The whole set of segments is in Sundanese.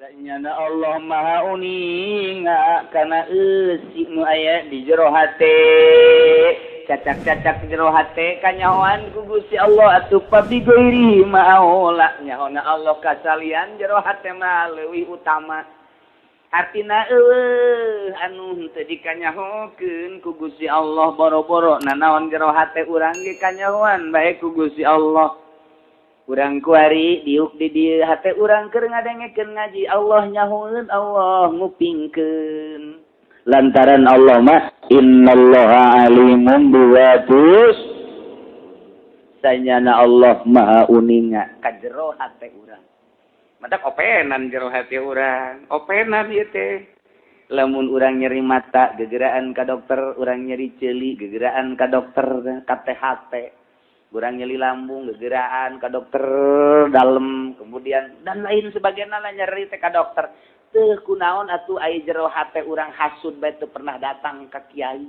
Sanyana Allah Maha uninga kana eusi nu aya di jero hate. Cacak-cacak jero hate kanyahoan ku Gusti Allah atuh pabi ghairi ma'aula nyahona Allah kasalian jero hate mah leuwih utama. Artina eueuh anu henteu dikanyahokeun ku Gusti Allah boro-boro nanaon jero hate urang ge kanyahoan bae ku Gusti Allah. Urang kuari diuk di dieu hate urang keur ngadengekeun ngaji Allah nyahoeun Allah ngupingkeun. Lantaran Allah mah innallaha alimun biwatus sanyana Allah maha uninga ka jero hate urang. Matak openan jero hati urang, openan ieu teh. Lamun urang nyeri mata gegeraan ka dokter, urang nyeri ceuli gegeraan ka dokter ka THT. Urang nyeri lambung gegeraan ka dokter dalem, kemudian dan lain sebagainya lah nyeri teh ka dokter. Teu kunaon atuh aya jero hate urang hasud bae teu pernah datang ka kiai.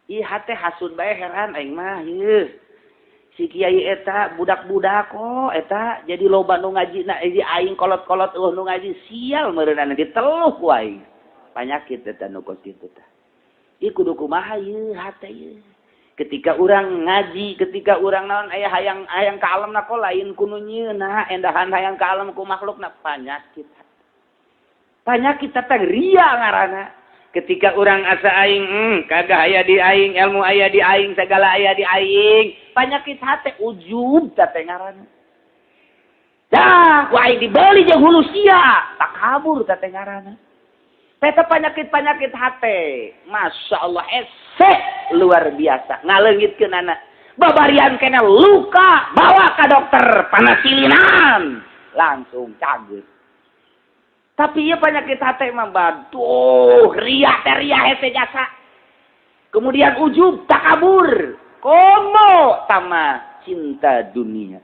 Ih hate hasud bae heran aing mah ieu. Si kiai eta budak-budak kok eta jadi loba nu ngaji na aing kolot-kolot eueuh nu ngaji sial meureunana diteluh ku aing. Panyakit eta nu kos kitu tah. Ieu kudu kumaha ieu hate ieu. Ketika urang ngaji, ketika urang naon aya hayang hayang ka alamna kok lain ku nu nyieunna, endahan hayang ka alam ku makhlukna panyakit. Panyakit teh ria ngaranna. Ketika urang asa aing kagak aya di aing, ilmu aya di aing, segala aya di aing, panyakit hate ujub teh ngaranna. Dah, ku aing dibeli jeung hulu sia, takabur teh ngaranna. Eta penyakit-penyakit hate, Masya Allah, ese luar biasa, ngaleungitkeun anak. Babarian kena luka, bawa ke dokter, panasilinan, langsung cager. Tapi ieu penyakit hate mah bantuh, ria teh ria hese jasa. Kemudian ujub, takabur, komo tama cinta dunia.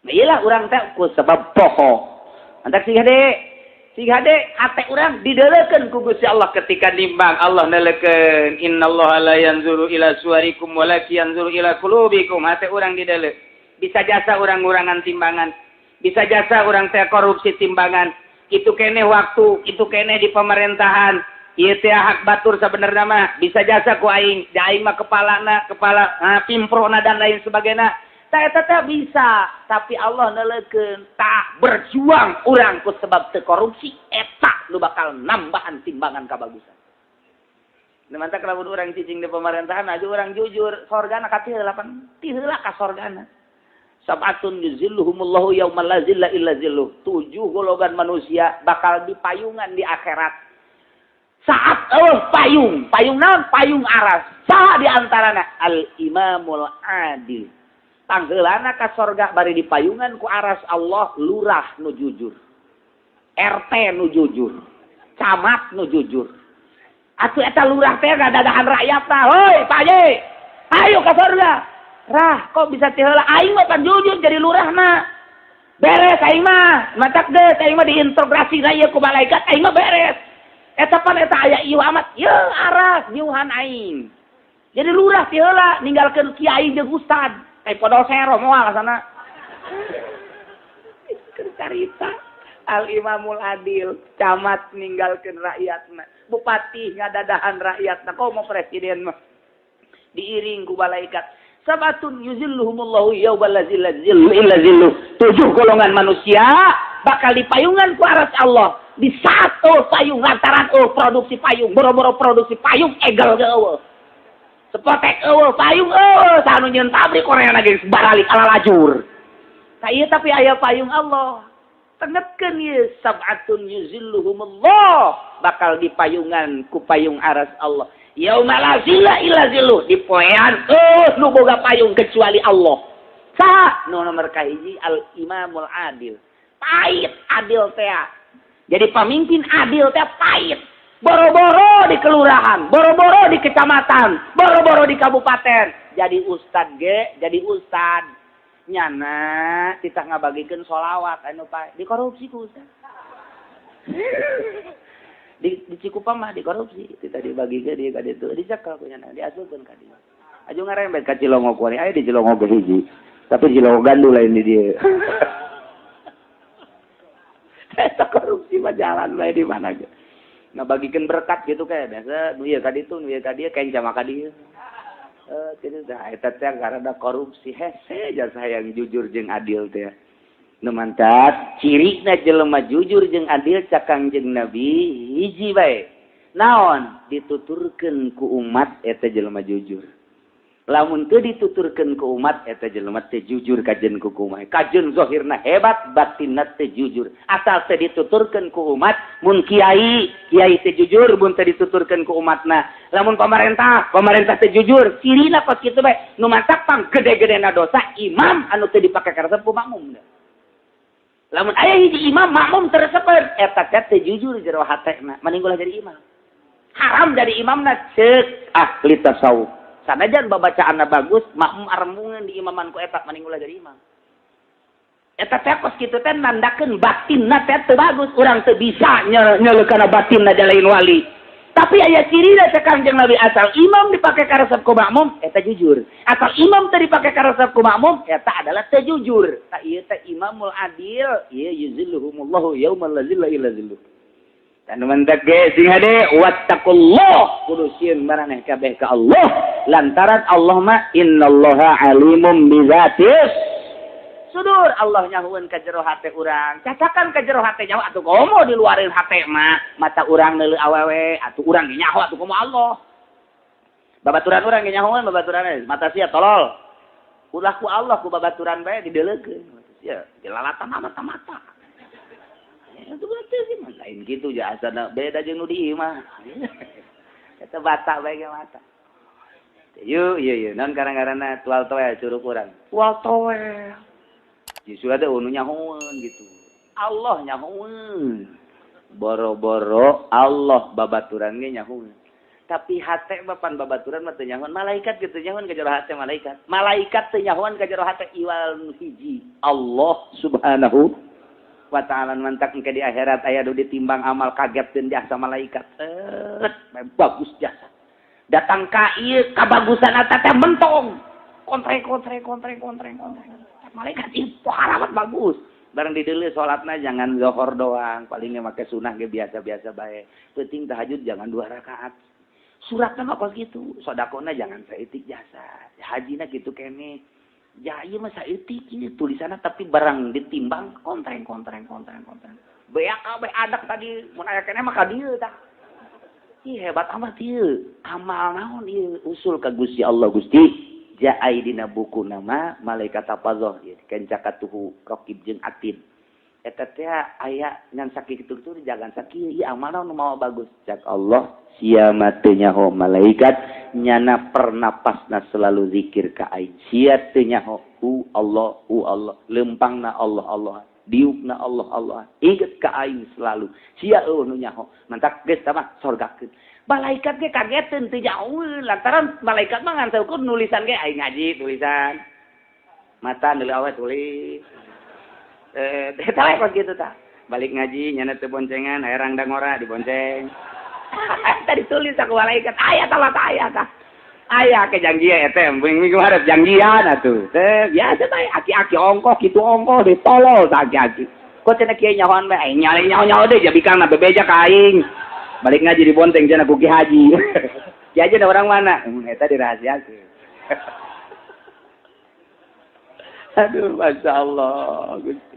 Nah, iyalah urang teh ku sebab poho. Antak sih hade, sing hade hate urang dideulekeun ku Gusti Allah ketika nimbang Allah neuleukeun innallaha la yanzuru ila suwarikum walakin yanzuru ila qulubikum. Hate urang dideuleu. Bisa jasa urang ngurangan timbangan, bisa jasa urang teh korupsi timbangan. Itu kene waktu, itu kene di pemerintahan. Ieu teh hak batur sabenerna mah bisa jasa ku aing, da aing mah kepalana, kepala pimprona dan lain sebagainya. Tah eta teh bisa, tapi Allah neuleukeun tah berjuang urang ku sebab teu korupsi eta nu bakal nambahan timbangan kabagusan. Nu mantak lamun urang cicing di pemerintahan aja urang jujur, sorgana ka ti heula pan, ti heula ka sorgana. Sab'atun yuzilluhumullahu yauma la zilla illa zilluh. 7 golongan manusia bakal dipayungan di akhirat. Saat eueuh payung, payung naon? Payung aras. Saha di antarana? Al imamul adil. Tanggeulana ka sorga bari dipayungan ku aras Allah lurah nu jujur. RT nu jujur. Camat nu jujur. Atuh eta lurah teh ngadadahan rakyat tah. Hoi, Pak Haji. Ayo ka sorga. Rah, kok bisa ti heula aing mah pan jujur jadi lurahna. Beres aing mah. Matak geus aing mah diintegrasi na ieu ku malaikat aing mah beres. Eta pan eta aya ieu amat. Ye aras nyuhan aing. Jadi lurah ti heula ninggalkeun kiai jeung ustad. Kayak podol sero moal ka sana. Keur carita Al Imamul Adil, camat ninggalkeun rakyatna, bupati ngadadahan rakyatna, komo presiden mah diiring ku malaikat. Sabatun yuzilluhumullahu yauma la zilla illa zilluh. 7 golongan manusia bakal dipayungan ku aras Allah. Di saat oh payung lantaran oh produksi payung, boro-boro produksi payung egel ge eueuh. Sepotek eueuh payung eueuh, saha nu nyieun pabrik Korea lagi baralik ala lajur. Tah ieu tapi aya payung Allah. Tengetkeun ieu sab'atun yuzilluhumullah bakal dipayungan ku payung aras Allah. Yauma la zilla illa zilluh, di poean eueuh nu boga payung kecuali Allah. Saha nu nomor kahiji? Al Imamul Adil. Pahit adil teh. Jadi pemimpin adil teh pahit. Boro-boro di kelurahan, boro-boro di kecamatan, boro-boro di kabupaten. Jadi ustad ge, jadi ustad. Nyana titah ngabagikeun sholawat anu pak dikorupsi ku ustad. Di Cikupa mah dikorupsi, titah dibagikeun dia ka ditu, dicekel ku nyana, diasupkeun ka dieu. Aju ngarembet ka Cilongok kuari, aya di Cilongok ge hiji. Tapi Cilongok gandul lain di dieu. Eta korupsi mah jalan bae di mana ge. Ngabagikeun berkat gitu kayak biasa nu ieu ka ditu nu ieu ka dieu kenca maka dieu. Kitu tah eta teh karena korupsi hese jasa yang jujur jeung adil teh. Nu mantat cirina jelema jujur jeung adil cak Kangjeng Nabi hiji bae. Naon dituturkeun ku umat eta jelema jujur. Lamun teu dituturkeun ku umat eta jelema teu jujur kajen ku kumaha. Kajen zahirna hebat, batinna teu jujur. Asal teu dituturkeun ku umat, mun kiai, kiai teu jujur mun teu dituturkeun ku umatna. Lamun pamarentah, pamarentah teu jujur, cirina kos kitu bae. Nu matak pang gede-gedena dosa imam anu teu dipake karesep ku makmum. Lamun aya hiji imam makmum teu resepeun, eta teh teu jujur jero hatena, mending ulah jadi imam. Haram jadi imamna ceuk ahli tasawuf. Sanajan babacaanna bagus, makmum arembungan di imaman ku eta mending ulah jadi imam. Eta teh kos kitu teh nandakeun batinna teh teu bagus, urang teu bisa nyeleukeun batinna lain wali. Tapi aya cirina teh Kangjeng Nabi asal imam dipake karesep ku makmum, eta jujur. Asal imam teu dipake karesep ku makmum, eta adalah teu jujur. Tah ieu teh imamul adil, ieu yuzilluhumullahu yauma la zilla illa zilluh. Tanu mantak ge sing hade wattaqullah kudu sieun maraneh kabeh ka Allah lantaran Allah mah innallaha alimum bizatis sudur. Allah nyahueun ka jero hate urang, cacakan ka jero hate nyaho atuh komo diluareun hate mah mata urang neuleuh awewe atuh urang ge nyaho atuh komo Allah. Babaturan urang ge nyahoeun babaturan mata sia tolol ulah ku Allah ku babaturan bae dideleukeun sia dilalatan mata-mata. Itu berarti sih lain gitu ya asana beda jeung nu di imah. Eta batak bae ge mata. Yuk, iya iya, non karang-karana tual toel curug urang. Tual toel. Justru ada unu nyahoeun gitu. Allah nyahoeun. Boro-boro Allah babaturan ge nyahoeun. Tapi hate bapan babaturan mah teu nyahoeun, malaikat gitu nyahoeun ka jero hate malaikat. Malaikat teu nyahoeun ka jero hate iwal hiji. Allah Subhanahu wa ta'ala mantak engke di akhirat aya nu ditimbang amal kaget deun jasa malaikat. Bagus jasa. Datang ka ieu kabagusan eta teh mentong. Kontreng kontreng kontreng kontreng kontreng. Malaikat ieu haramat bagus. Barang dideuleu salatna jangan zuhur doang, palingnya make sunah ge biasa-biasa bae. Penting tahajud jangan 2 rakaat. Suratna mah kos kitu, sedekahna jangan saeutik jasa. Hajina kitu keneh. Ya ieu mah saeutik ieu tulisanna tapi barang ditimbang kontreng kontreng kontreng kontreng. Beak kabeh adak tadi mun aya keneh mah ka dieu tah. Ih hebat amat ieu. Amal naon ieu usul ka Gusti Allah Gusti. Jaai dina buku nama malaikat hafazah ieu kenca katuhu raqib jeung atid. Eta teh aya ngan sakitu kitu jangan sakieu ieu amal naon nu mawa bagus. Cak Allah sia mah teu nyaho malaikat nyana pernapasna selalu zikir ka aing. Sia teu nyaho hu Allah hu Allah lempangna Allah Allah diukna Allah Allah inget ka aing selalu. Sia eueuh nu nyaho mantak geus tah mah sorgakeun. Malaikat ge kageteun teu jauh lantaran malaikat mah ngan saukur nulisan ge aing ngaji tulisan. Mata neuleuh awe tulis. Eta we kos kitu tah. Balik ngaji nyana teu boncengan aya rangda ngora dibonceng. Tadi tulis aku malaikat aya tah mata aya tah. Aya ke janjian eta minggu harap janjian atuh. Teh biasa bae aki-aki ongkoh kitu ongkoh ditolol tah aki-aki. Kok cenah kieu nyahoan bae aing nyale nyaho-nyaho deui jabikangna bebeja ka aing. Balik ngaji dibonteng cenah ku Ki Haji. Ki Haji da orang mana? Eta dirahasiakeun. Aduh masyaallah Gusti.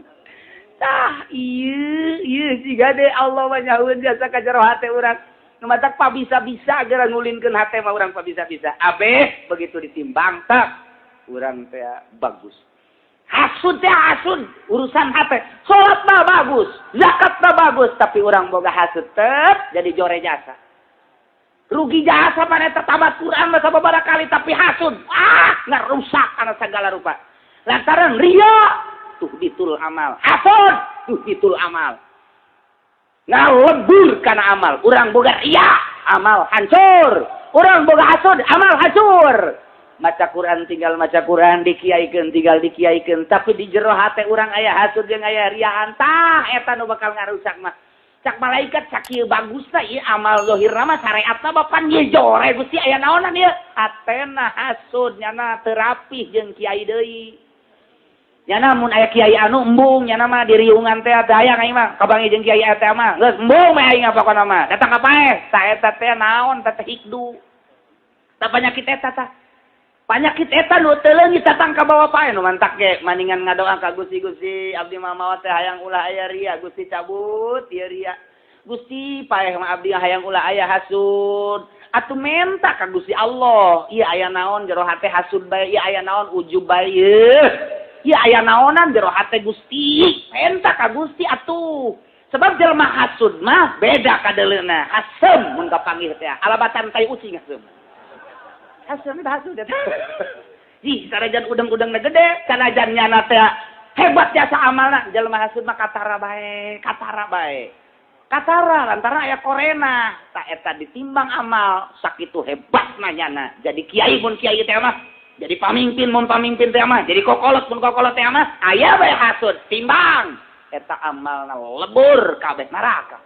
Tah ieu ieu siga deui Allah mah nyahueun jasa ka jero hate urang. Nu matak pabisa-bisa geura ngulinkeun hate mah urang pabisa-bisa. Abeh begitu ditimbang tak urang teh bagus. Hasud teh hasud urusan hate. Salat mah bagus, zakat mah bagus, tapi urang boga hasud teh jadi jore jasa. Rugi jasa mana eta tamat Quran mah sababaraha kali tapi hasud. Ah, ngarusak kana sagala rupa. Lantaran ria tuh ditul amal, hasud tuh ditul amal. Ngalebur kana amal, urang boga ria, amal hancur. Urang boga hasud, amal hancur. Maca Quran tinggal maca Quran, dikiaikeun tinggal dikiaikeun, tapi di jero hate urang aya hasud jeung aya riaan tah eta nu bakal ngarusak mah. Cak malaikat sakieu bagusna ieu amal zahirna mah syariatna bapan ieu jore Gusti aya naonan ieu. Hatena hasud nyana teu rapih jeung kiai deui. Nya mun aya kiai anu embung nya mah diriungan teh teu hayang aing mah kabangi jeung kiai eta mah. Geus embung mah aing pokona mah. Datang ka paeh, ta eta teh naon teh hikdu. Tah penyakit eta tah. Penyakit eta nu teu leungit datang ka bawa paeh nu mantak ge maningan ngadoa ka Gusti, Gusti abdi mah maot teh hayang ulah aya ria, Gusti cabut ieu ria. Gusti paeh mah abdi hayang ulah aya hasud. Atuh menta ka Gusti Allah, ieu aya naon jero hate hasud bae, ieu aya naon ujub bae ieu. Ieu aya naonan jero hate Gusti, menta ka Gusti atuh. Sebab jelema hasud mah beda kadeleuna, hasem mun kapanggih teh, alabatan tai ucing hasem. Hasem teh hasud eta. Ih, sanajan udeng-udengna gede, sanajan nyana teh hebat jasa amalna, jelema hasud mah katara bae, katara bae. Katara lantaran aya korena, ta eta ditimbang amal sakitu hebatna nyana. Jadi kiai mun kiai teh mah, jadi pamimpin mun pamimpin teh mah, jadi kokolot mun kokolot teh mah, aya bae hasud, timbang eta amalna lebur kabeh neraka.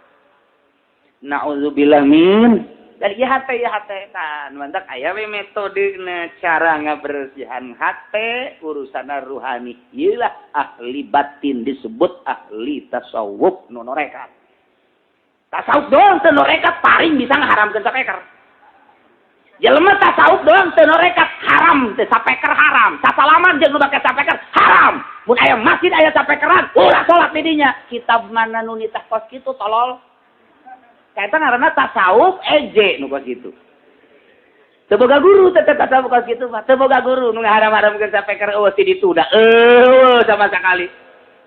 Nauzubillah min. Dan ieu hate ieu hate tan mantak aya we metodena cara ngabersihan hate urusanna ruhani. Ieu lah ahli batin disebut ahli tasawuf nu norekat. Tasawuf doang teu norekat paling bisa ngaharamkeun sapeker. Jelema tasawuf doang teu norekat haram teu sapeker haram. Sasalaman jeung nu make sapeker haram. Mun aya masjid aya sapekeran ulah salat di dinya. Kitab mana nu nitah kos kitu tolol. Eta ngaranna tasawuf eje nu kos kitu. Teu boga guru teh tasawuf kos kitu mah. Teu boga guru nu ngaharam-haramkeun sapeker eueuh ti ditu da eueuh sama sekali.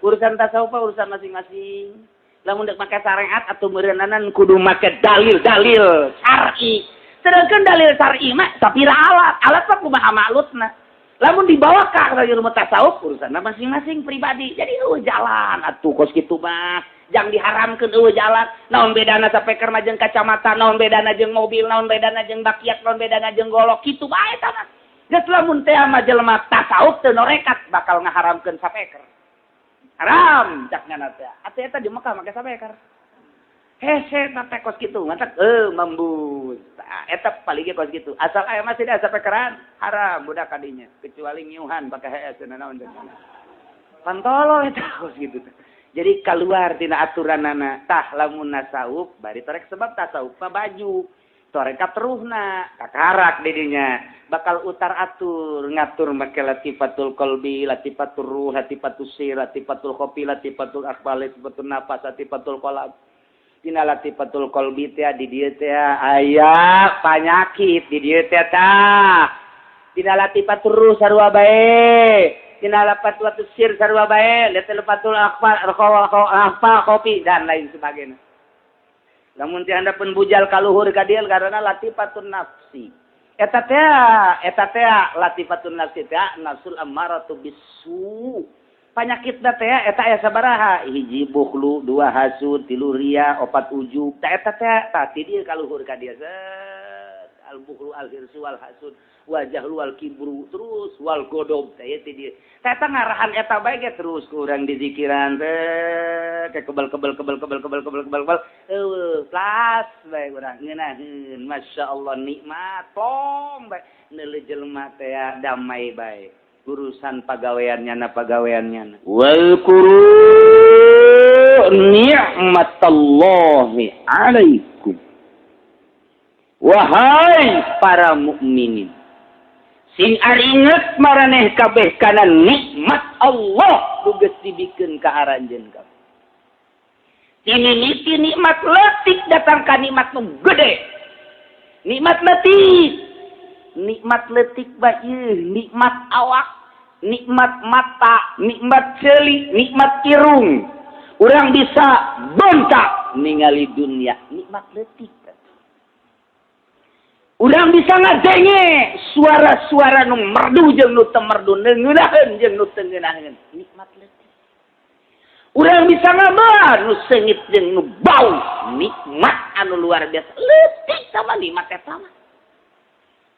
Urusan tasawuf mah urusan masing-masing. Lamun dek make syariat atau meureunnanan kudu make dalil-dalil syar'i. Sedangkan dalil syar'i mah sapira alat, alat mah kumaha maklutna. Lamun dibawa ka ilmu tasawuf urusanna masing-masing pribadi. Jadi eueuh jalan atuh kos kitu mah. Jang diharamkeun eueuh jalan. Naon bedana sapeker mah jeung kacamata, naon bedana jeung mobil, naon bedana jeung bakiak, naon bedana jeung golok, kitu bae eta mah. Geus lamun teh mah jelema tasawuf teu norekat bakal ngaharamkeun sapeker. Haram cak ngana teh. Atuh eta di Mekah make sapeker. Hese teh kos kitu, mantak mambus. Tah eta paling ge kos kitu. Asal aya masih da sapekeran, haram budak kadinya, kecuali ngiuhan pake hees naon teh. Pantolo eta kos kitu teh. Jadi keluar tina aturanana. Tah lamun nasawuf bari torek sebab tasawuf mah baju. Torek terusna kakarak didinya bakal utar atur ngatur make latifatul qalbi, latifatul ruh, latifatul sir, latifatul khofi, latifatul akhbar, latifatul nafas, latifatul qalb. Dina latifatul qalbi teh di dieu teh aya panyakit di dieu teh tah. Dina latifatul ruh sarua bae. Dina latifatul sir sarua bae, latifatul akhbar, akhfa, khofi dan lain sebagainya. Lamun teh handapeun bujal kaluhur ka dieu karena latifatun nafsi. Eta teh latifatun nafsi teh nafsul ammaratu bisu. Panyakitna teh eta aya sabaraha? Hiji bukhlu, dua hasud, tilu ria, opat ujub. Tah eta teh tah ti dieu kaluhur ka dieu. Al bukhlu, al hirsu, wal hasud, wal jahlu, wal kibru, terus wal godob teh ti dieu. Tah eta ngarahan eta bae ge terus ku urang dizikiran teh ke kebal kebal kebal kebal kebal kebal kebal kebal eueuh plas bae urang ngeunaheun masyaallah nikmat plong bae neuleuh jelema teh damai bae urusan pagaweannya na pagaweannya. Wal kuru ni'matallahi alaikum. Wahai para mukminin, sing aringet maraneh kabeh kana nikmat Allah nu geus dibikeun ka aranjeun kabeh. Tinimiti nikmat leutik datang ka nikmat nu gede. Nikmat leutik, nikmat leutik bae nikmat awak, nikmat mata, nikmat ceuli, nikmat irung. Urang bisa bentak ningali dunia, nikmat leutik. Urang bisa ngadenge suara-suara nu merdu jeung nu teu merdu, ngeunaheun jeung nu teu ngeunaheun, nikmat leutik. Urang bisa ngabawa nu seungit jeung nu bau, nikmat anu luar biasa. Leutik sama nikmat eta mah.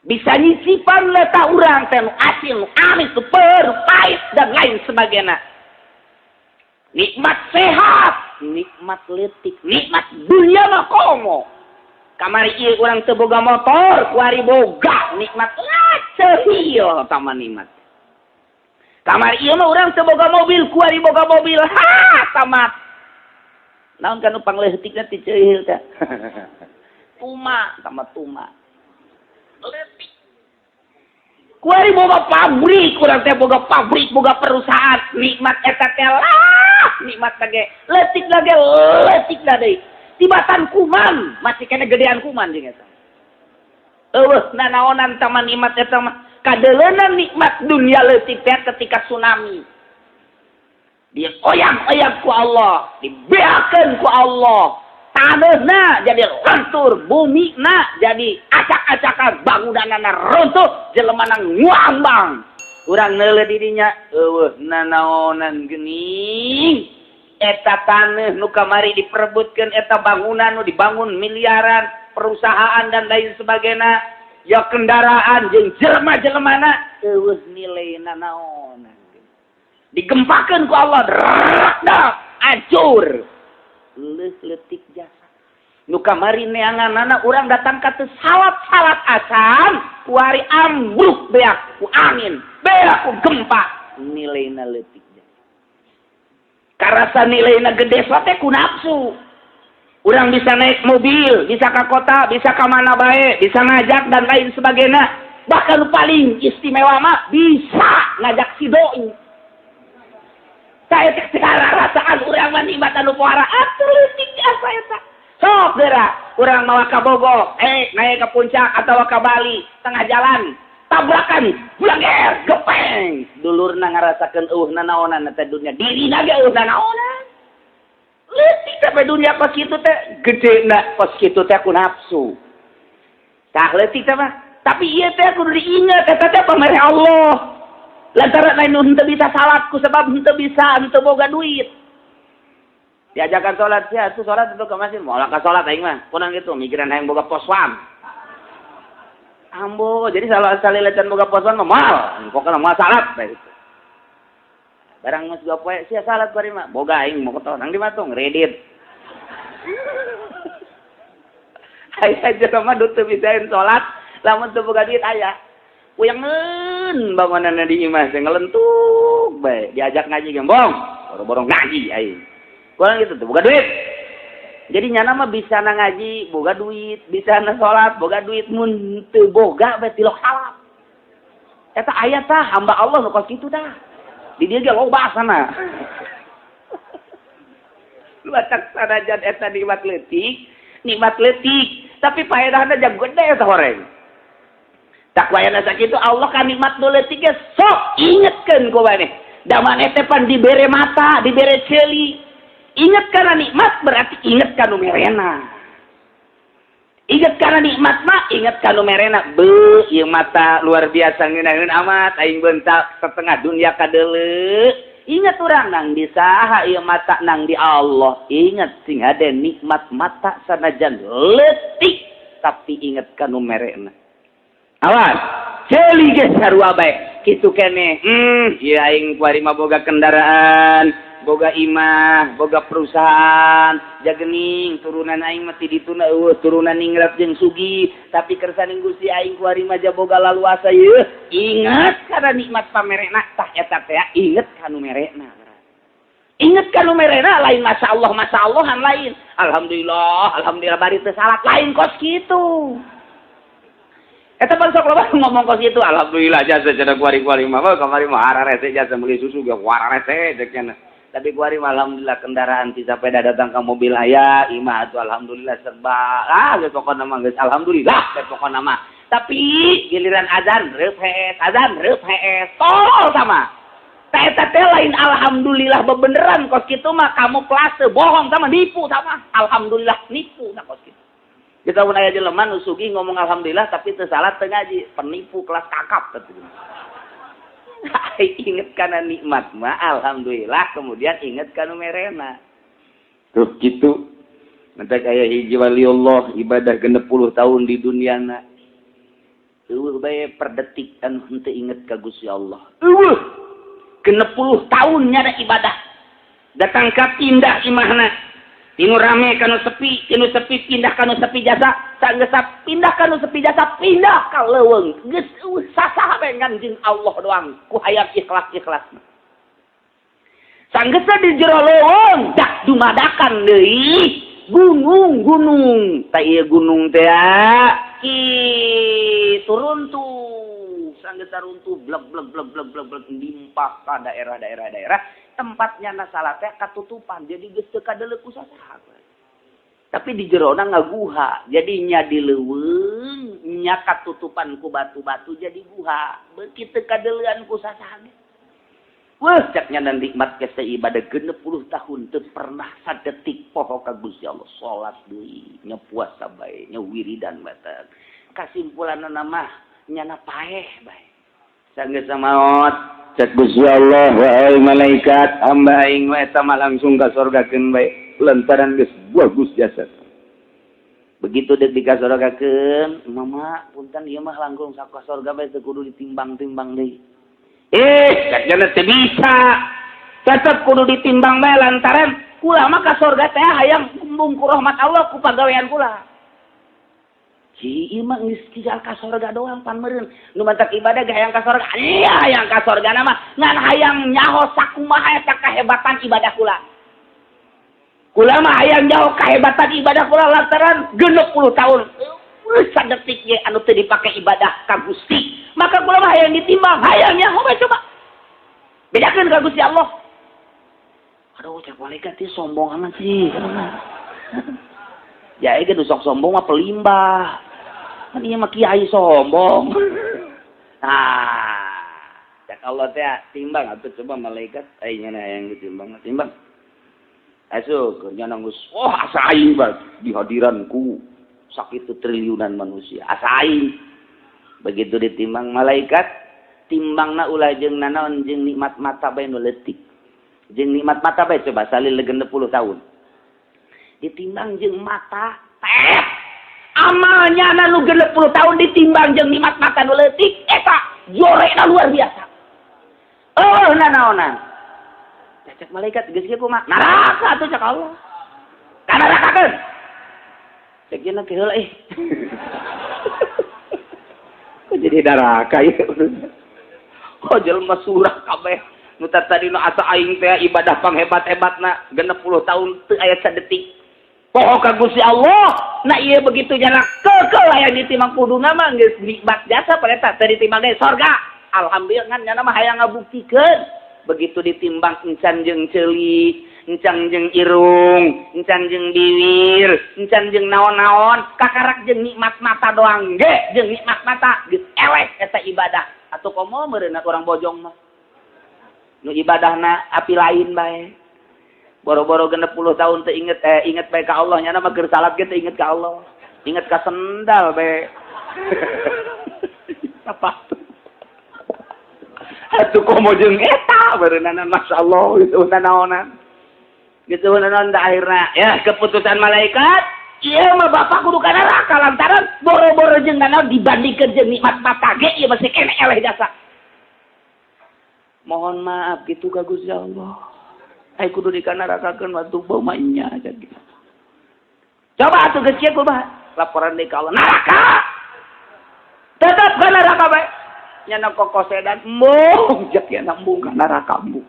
Bisa nyisipan leta urang teh nu asin, nu amis, nu peur, nu pahit dan lain sebagainya. Nikmat sehat, nikmat leutik, nikmat dunia mah komo. Kamari ieu urang teu boga motor, kuari boga, nikmat lah cehieu tama nikmat. Kamari ieu mah urang teu boga mobil, kuari boga mobil. Ha, tamat. Naon kan pangleutikna ti ceuhil teh. Tuma, tamat tuma. Leutik. Kuari boga pabrik, urang teh boga pabrik, boga perusahaan. Nikmat eta teh lah, nikmat ge. Leutik lagi, leutik deui. Tibatan kuman, masih kena gedean kuman jeung eta. Eueuh nanaonan taman nikmat eta mah. Kadeleunan nikmat dunia leutik teh ketika tsunami. Dioyak-oyak ku Allah, dibeakeun ku Allah. Taneuhna jadi lentur, bumina jadi acak-acakan, bangunanna runtuh, jelemana nguambang. Urang neuleuh dirinya, eueuh nanaonan geuning. Eta taneuh nu kamari diperebutkeun, eta bangunan nu dibangun miliaran, perusahaan dan lain sebagainya. Ya kendaraan jeung jelema-jelemana eueuh nilaina naonan. Digempakeun ku Allah, dak hancur. Leuh leutik jasa. Nu kamari neanganana urang datang ka teu salat-salat acan, kuari ambruk beak ku angin, beak ku gempa, nilaina leutik jasa. Karasa nilaina gede teh ku nafsu. Urang bisa naik mobil, bisa ke kota, bisa ke mana bae, bisa ngajak dan lain sebagainya. Bahkan paling istimewa mah bisa ngajak si doi. Saya segala rasaan urang mah nikmat anu pohara atuh leutik jasa eta. Sok geura, urang mawa ka Bogor, naik ke puncak atau ke Bali, tengah jalan tabrakan, blager, gepeng. Dulurna ngarasakeun eueuh nanaonan teh dunia, dirina ge eueuh nanaonan. Leutik sampai dunia pas kitu teh gede na pas kitu teh ku nafsu. Tah leutik teh mah. Tapi ieu teh kudu diingat eta teh pamere Allah. Lantaran lain nu henteu bisa salat ku sebab henteu bisa, henteu boga duit. Diajakan salat sia atuh salat itu ke masjid, moal ka salat aing mah. Kunaon kitu mikiran hayang boga poswan. Ambo, jadi salah salila can boga poswan mah moal, pokona moal salat bae itu. Barang geus 2 poe sia salat bari mah boga aing mau kotor nang di matung kredit. Aya jelema nu teu bisaeun salat lamun teu boga duit aya. Puyangeun bangunanna di imah teh ngelentuk bae diajak ngaji ge bong, boro-boro ngaji aing. Kurang gitu teu boga duit. Jadi nyana mah bisa na ngaji boga duit, bisa na salat boga duit mun teu boga bae tilok salat. Eta aya tah hamba Allah nu kos kitu tah. Di dia ge loba sana. Batak sanajan eta nikmat leutik, tapi paedahna jang gede eta horeng. Tak wayana sakitu Allah ka nikmat nu leutik ge sok ingetkeun ku maneh. Da maneh teh pan dibere mata, dibere ceuli. Inget kana nikmat berarti inget ka nu merena. Ingat karena nikmat mah, ingat kanu merena. Be, ieu mata luar biasa ngeunaheun amat aing bentak setengah dunia kadeuleu. Ingat urang nang di saha ieu mata nang di Allah. Ingat sing hade nikmat mata sanajan leutik tapi ingat kanu merena. Awas, ceuli ge sarua bae. Kitu keneh. Ieu aing kuari mah boga kendaraan, boga imah, boga perusahaan, jagening turunan aing mah ti dituna eueuh turunan ningrat jeung sugih, tapi kersaning Gusti aing kuari mah boga laluasa yeuh. Ingat kana nikmat pamerena tah eta teh inget kanu merena. Inget kanu merena lain masyaallah masyaallahan lain. Alhamdulillah, alhamdulillah bari teu salat lain kos kitu. Eta pan sok loba ngomong kos kitu, alhamdulillah jasa cenah kuari-kuari mah kamari mah ararese jasa meuli susu ge wararese cek cenah. Tapi kuari alhamdulillah kendaraan ti sepeda datang ke mobil aya, imah atuh alhamdulillah serba. Ah geus pokona mah geus alhamdulillah geus pokona mah. Tapi giliran azan reup hees, azan reup hees, tolol sama. Teh eta teh lain alhamdulillah bebeneran kos kitu mah kamu plase bohong sama nipu sama. Alhamdulillah nipu nah kos kitu. Kita mun aya jelema nu sugih ngomong alhamdulillah tapi teu salat teu ngaji, penipu kelas kakap teh. Inget karena nikmat mah alhamdulillah kemudian inget kanu merena. Tuh gitu. Nanti kayak hiji waliullah ibadah 60 tahun di duniana. Eueuh bae per detik anu henteu inget ka Gusti Allah. Eueuh 60 tahun nyada ibadah. Datang ka pindah imahna. Tinu rame kanu sepi, tinu sepi pindah kanu sepi jasa, sanggeus pindah kanu sepi jasa, pindah ka leuweung. Geus sasaha bae ngan jeung Allah doang ku hayang ikhlas-ikhlas. Sanggeus di jero leuweung dak dumadakan deui gunung-gunung. Ta ieu gunung teh kitu runtuh, sanggeus runtuh blek blek blek blek blek blek limpah ka daerah-daerah daerah. Tempatnya nasalah teh katutupan, jadi geus teu kadeuleu ku sasaha. Tapi di jerona ngaguha, jadi nya di leuweung nya katutupan ku batu-batu jadi guha, beuki teu kadeuleuan ku sasaha. Wah, cek nya nikmat ke ibadah 60 tahun teu pernah sadetik poho ka Gusti Allah, salat deui, nya puasa bae, nya wiridan bae. Kasimpulanna mah nyana paeh bae. Sanggeus maot cek Gusti Allah, wahai malaikat, hamba aing mah eta mah langsung ka sorgakeun bae lantaran geus bagus jasa. Begitu deuk dikasorgakeun, mama punten ieu mah langkung ka sorga bae teu kudu ditimbang-timbang deui. Cek jana teu bisa. Tetep kudu ditimbang bae lantaran kula mah ka sorga teh hayang kumbung ku rahmat Allah ku pagawean kula. Si ieu mah geus tinggal ka sorga doang pan meureun. Nu mantak ibadah ge hayang ka sorga. Iya hayang ka sorga mah ngan hayang nyaho sakumaha eta kahebatan ibadah kula. Kula mah hayang nyaho kahebatan ibadah kula lantaran 60 tahun sadetik ge anu teu dipake ibadah ka Gusti. Maka kula mah hayang ditimbang, hayang nyaho bae coba. Bedakeun ka Gusti Allah. Aduh, cek malaikat teh sombong amat sih. Ya ieu sok sombong mah pelimbah. Kan ieu mah kiai sombong. Nah, cek Allah teh timbang atuh coba malaikat aing hayang ditimbang, timbang. Asuh nya geus oh asa aing bae di hadiranku sakitu triliunan manusia. Asa aing. Begitu ditimbang malaikat, timbangna ulah jeung nanaon jeung nikmat mata bae nu leutik. Jeung nikmat mata bae coba salil 60 tahun. Ditimbang jeung mata teh amalnya nu 60 tahun ditimbang jeung nikmat mata nu leutik eta jorekna luar biasa. Oh nanaonan. Cek malaikat geus kieu kumaha? Neraka atuh cek Allah. Ka nerakakeun. Cek ieu ke heula ih. Kok jadi neraka ieu? Oh jelema surah kabeh. Nu tadi nu asa aing teh ibadah panghebat-hebatna 60 tahun teu aya sadetik. Poho ka Gusti Allah. Nah ieu begitu jana keukeuh aya ditimbang kuduna mah geus nikmat jasa pada eta teu ditimbang ge sorga. Alhamdulillah ngan nyana mah hayang ngabuktikeun. Begitu ditimbang encan jeung ceuli, encan jeung irung, encan jeung bibir, encan jeung naon-naon, kakarak jeung nikmat mata doang ge, jeung nikmat mata geus eleh eta ibadah. Atuh komo meureunna urang bojong mah. Nu ibadahna api lain bae. Boro-boro 60 tahun teu inget inget bae ka Allah, nyana mah keur salat ge teu inget ka Allah. Inget ka sendal bae. Apa? Atuh komo jeung eta beureunan masyaallah gitu nanaonan. Gitu nanaon da akhirna ya keputusan malaikat, ieu mah bapak kudu ka neraka lantaran boro-boro jeung nanaon dibandingkeun jeung nikmat mata ge ieu masih keneh eleh jasa. Mohon maaf gitu ka Gusti Allah. Ai kudu dikanarakakeun waktu bau mah nya jadi. Coba atuh geus kieu kumaha? Laporan deui ka Allah, neraka. Tetep ka neraka bae. Nyana kokosedan embung jak ya embung ka neraka embung.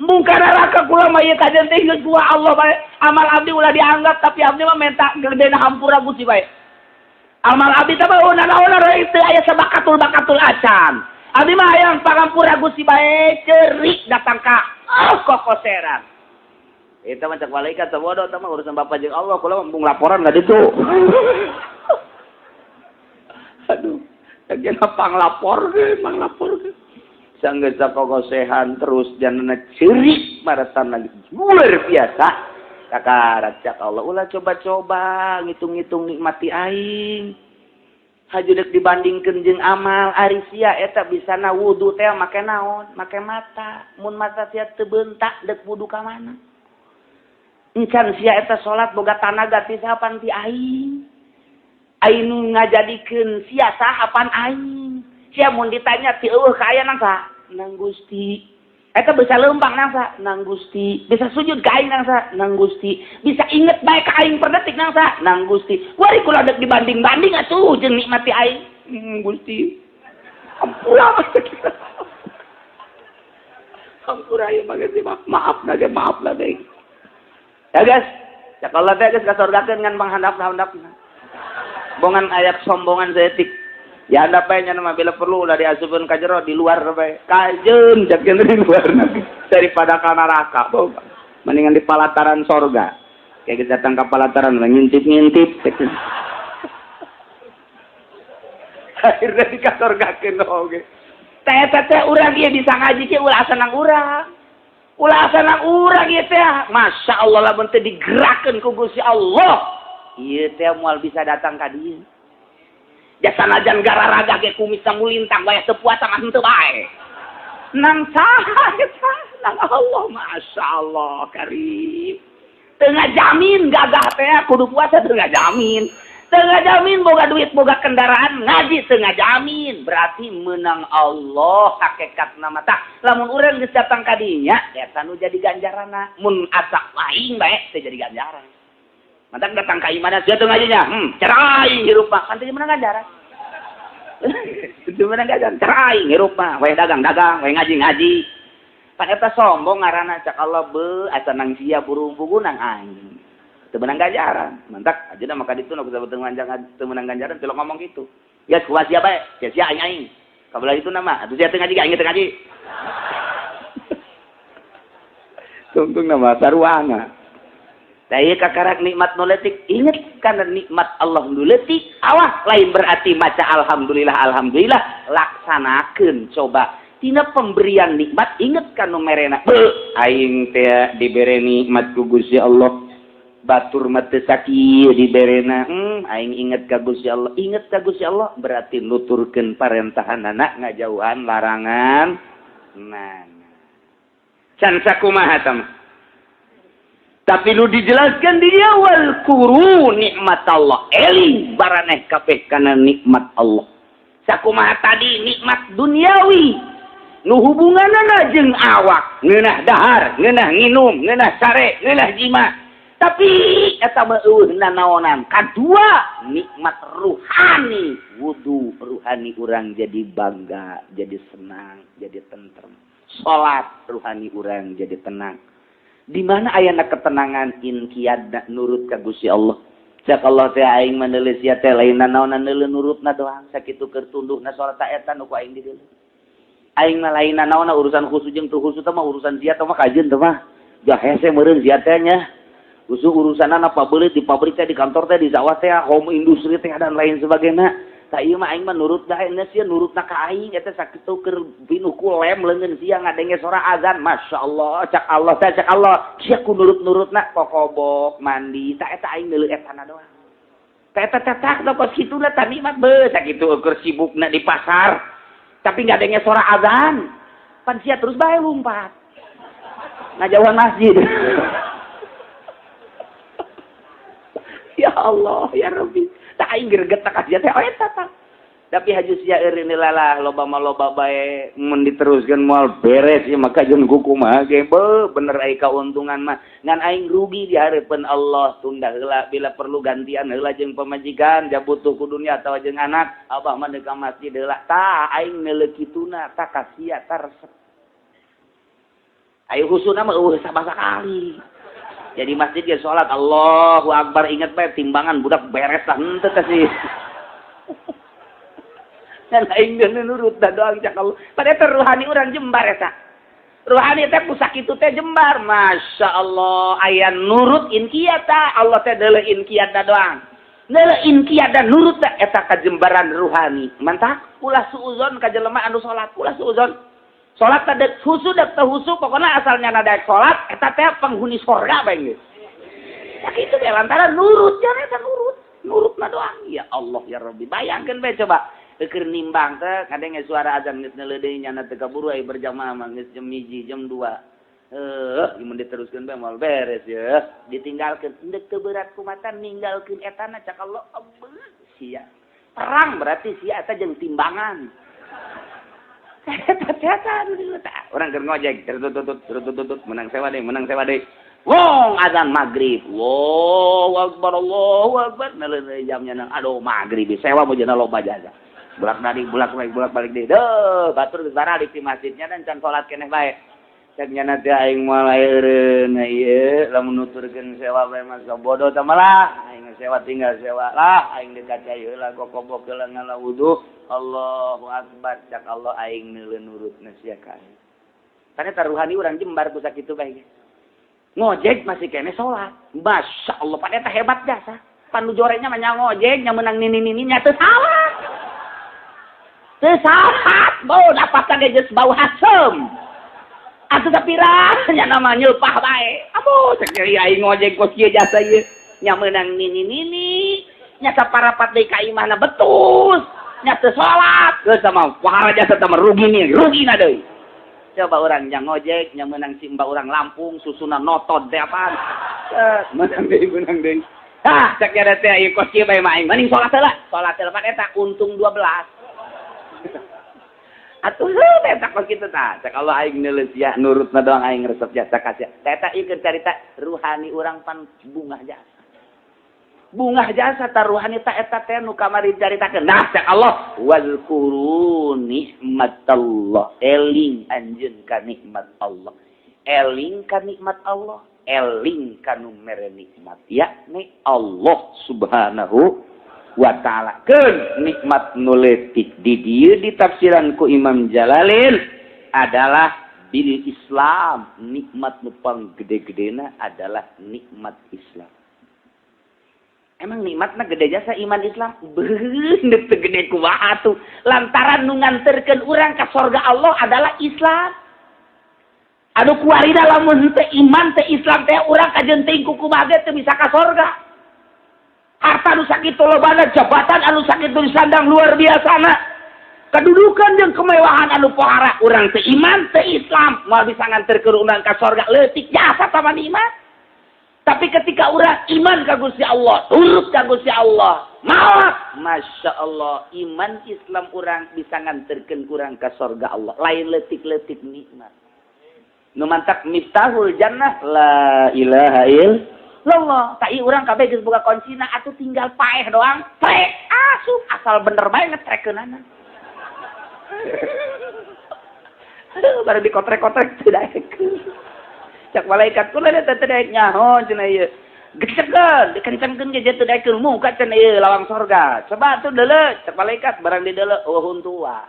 Embung ka neraka kula mah ieu kajen teh geus gua Allah bae. Amal abdi ulah dianggap tapi abdi mah minta gedena hampura Gusti bae. Amal abdi teh mah naon-naon teu aya sabakatul bakatul acan. Abdi mah hayang pangampura Gusti bae cerik datang ka oh kokoseran. Eta mah cek malaikat teh bodoh teh mah urusan bapak jeung Allah kula mah embung laporan ka ditu. Aduh. Lagi pang lapor ke, pang lapor ke. Sanggeus sakokosehan terus janana cerik maratan lagi luar biasa. Kakarak cak Allah ulah coba-coba ngitung-ngitung nikmati aing. Haju deuk dibandingkeun jeung amal ari sia eta bisana wudu teh make naon? Make mata. Mun mata sia teu beuntak deuk wudu ka mana? Encan sia eta salat boga tanaga ti sapan ti aing. Aing nu ngajadikeun sia saha pan aing. Sia mun ditanya ti eueuh kaayaan nang saha? Nang Gusti. Eta bisa lempang nangsa nang Gusti, bisa sujud ka aing nangsa nang Gusti, bisa inget bae ka aing per detik nangsa nang Gusti. Wari kula dek dibanding-banding atuh jeung nikmati aing. Gusti. Ampura. Ampura ieu mah geus maaf na ge maaf lah deui. Ya guys, cak Allah teh geus kasorgakeun ngan panghandap-handapna. Bongan ayat sombongan saeutik. Ya anda bae nya mah bila perlu ulah diasupkeun ka jero di luar bae. Kajeun cak di luar daripada ka neraka. Mendingan di palataran sorga. Kayak kita datang ke palataran ngintip-ngintip. Akhirnya dikasorgakeun oge. Teh teh urang ieu bisa ngaji ke ulah senang urang. Ulah senang urang ieu teh. Masya Allah lamun teh digerakkeun ku Gusti Allah. Ieu teh moal bisa datang ka dieu. Jasa najan gararaga ge kumis mulintang bae teu puasa mah henteu bae. Nang saha eta? Nang Allah, Masya Allah karim. Teu ngajamin gagah teh kudu puasa teu ngajamin. Teu ngajamin boga duit boga kendaraan ngaji teu ngajamin. Berarti menang Allah hakikatna mah tah. Lamun urang geus datang ka dinya eta nu jadi ganjaranna. Mun asak aing bae teu jadi ganjaran. Mantak datang ka imana sia teu ngajinya. Cara aing hirup mah kan teu menang ganjaran. Teu menang ganjaran, cara aing hirup mah, we dagang-dagang, we ngaji-ngaji. Pan eta sombong ngaranna cak Allah beuh asa nang sia burung pugu nang aing. Teu menang ganjaran. Mantak ajeuna maka ditu nu teu menang ganjaran teu ngomong kitu. Ya kumaha sia bae, sia sia aing aing. Kabelah itu nama, atuh sia teu ngaji aing teu ngaji. Tungtung nama saruana. Daya kakarak nikmat nu leutik, inget karena nikmat Allah nu leutik, awah lain berarti maca alhamdulillah alhamdulillah, laksanakeun coba. Tina pemberian nikmat inget ka nu merena. Beuh, aing teh dibere nikmat ku Gusti Allah. Batur mah teu sakieu diberena. Aing inget ka Gusti Allah. Inget ka Gusti Allah berarti nuturkeun parentahanana ngajauhan larangan. Nah. Can sakumaha tah mah? Tapi lu dijelaskan di dia wal kuru nikmat Allah. Eling baraneh kabeh kana nikmat Allah. Sakumaha tadi nikmat duniawi. Nu hubunganana jeung awak, ngeunah dahar, ngeunah nginum, ngeunah sare, ngeunah jima. Tapi eta mah eueuh nanaonan. Kadua nikmat ruhani, wudu ruhani urang jadi bangga, jadi senang, jadi tentrem. Salat ruhani urang jadi tenang. Di mana ayana ketenangan inqiyadna nurut ka Gusti Allah. Cak Allah teh aing mah neuleus sia teh lain nanaonan neuleun nurutna doang sakitu keur tunduhna salat ta eta nu ku aing dideuleu. Aing mah lain nanaonan urusan khusus jeung teu khusus teh mah urusan sia teh mah kajeun teh mah. Jah hese meureun sia teh nya. Khusus urusanna pabeulit di pabrik teh di kantor teh di sawah teh home industri teh dan lain sebagainya. Tak ieu mah aing mah nurut da sia nurutna ka aing eta sakitu keur pinuh ku lem leungeun sia ngadenge sora azan masyaallah cak Allah teh cak Allah sia ku nurut-nurutna kokobok mandi ta eta aing neuleuk etana doang ta eta teh tak kos kituna ta nikmat beuh sakitu keur sibukna di pasar tapi ngadenge sora azan pan sia terus bae lumpat ngajauhan masjid. Ya Allah ya Rabbi tak aing greget tak sia teh eta tah. Tapi haju sia eureun lalah loba mah loba bae mun diteruskeun moal beres ieu mah kajeun kumaha ge beuh bener ai kauntungan mah ngan aing rugi di hareupeun Allah tunda heula bila perlu gantian heula jeung pamajikan ja butuh ku dunya atawa jeung anak abah mah deuk ka masjid heula tah aing neuleuk kituna tah ka sia tah resep. Ayo husuna mah eueuh sabasakali. Jadi masjid ge salat Allahu Akbar ingat bae timbangan budak beres lah henteu teh sih. Dan aing geus nurut da doang cak Allah. Padahal teh ruhani urang jembar eta. Ruhani teh ku sakitu teh jembar. Masya Allah aya nurut inqiyad ta Allah teh deuleu inqiyad da doang. Deuleu inqiyad da nurut da eta kajembaran ruhani. Mantap ulah suuzon ka jelema anu salat, ulah suuzon. Salat teh dek husu dek teu husu pokona asalnya nadaek salat eta teh penghuni sorga bae geus. Sakitu teh lantaran nurut jan eta nurut, nurutna doang. Ya Allah ya Rabbi, bayangkeun bae coba keur nimbang teh kadenge suara azan geus neuleuh deui nyana teu kaburu ai berjamaah mah geus jam 1 jam 2. Mun diteruskeun bae moal beres ya. Ditinggalkeun endek teu berat kumatan ninggalkeun etana cak Allah sia. Perang berarti sia eta jeung timbangan. Eta orang keur ngojek tertutut menang sewa deui, menang sewa deui. Wong azan maghrib. Allahu akbar, Allahu akbar. Neleun jamnya nang aduh maghrib sewa mujana loba jasa. Bolak-balik bolak-balik bolak-balik deui. Deuh, batur geus baralik di masjidnya dan can salat keneh bae. Cek nyana teh aing moal eureun ieu lamun nuturkeun sewa bae mah bodoh tah malah aing sewa tinggal sewa lah aing dekat cai heula gokobok heula ngala wudu. Allahu akbar cak Allah aing neuleun nurutna sia ka aing. Ternyata ruhani urang jembar ku sakitu bae. Ngojek masih kene salat. Masya Allah pan eta hebat jasa. Pan nu jorenya mah nya ngojek nya meunang nini-nini nya teu salah. Teu salah, bau dapat ge geus bau haseum. Atuh sapira nya nama nyeupah bae. Aduh cek aing ngojek kos kieu jasa ieu. Nya meunang nini-nini, nya saparapat deui ka imahna betus. Nya teu salat. Geus sama pahala jasa teh rugi nih, rugi na deui. Coba orang yang ngojek, yang menang si mbak orang Lampung, susunan notot teh apaan? Menang deui, menang deui. Ah, cek nya teh ieu kos kieu bae mah aing. Mending salat heula. Salat heula pan eta untung 12. Atuh heuh eta kos kitu tah. Cek Allah aing neuleus sia nurutna doang aing resep jasa ka sia. Eta ieu keur carita ruhani urang pan bungah jasa. Bungah jasa ta ruhani ta eta teh nu kamari caritakeun. Nah, cek Allah wazkuru nikmatallah. Eling anjeun ka nikmat Allah. Eling ka nikmat Allah, eling ka nu mere nikmat yakni Allah Subhanahu wa taala. Keun nikmat nu leutik di dieu ditafsiran ku Imam Jalalain adalah bil Islam. Nikmat nu panggede-gedena adalah nikmat Islam. Emang nikmatna gede jasa iman Islam? Beuh, teu gede kumaha tuh. Lantaran nu nganterkeun urang ka sorga Allah adalah Islam. Anu kuarina lamun teu iman teu Islam teh urang kajeun teuing kumaha ge teu bisa ka sorga. Harta nu sakitu lobana, jabatan anu sakitu disandang luar biasana. Kedudukan jeung kemewahan anu pohara urang teu iman teu Islam moal bisa nganterkeun urang ka sorga. Leutik jasa tama nikmat. Tapi ketika orang iman ka Gusti Allah, turut ka Gusti Allah, maaf, Masya Allah, iman Islam orang bisa nganterkeun urang ka sorga Allah. Lain leutik-leutik nikmat. Nu mantak miftahul jannah la ilaha illallah. Tak ieu urang kabeh geus boga kuncina atuh tinggal paeh doang. Trek asup asal bener bae ngetrekeunana. Baru dikotrek-kotrek teu daekeun. Cak malaikat kula teh teu daek nyaho cenah ieu. Gecekeun, dikencengkeun ge teu daekeun muka cenah ieu lawang sorga. Coba atuh deuleu, cak malaikat barang dideuleu eueuh huntua.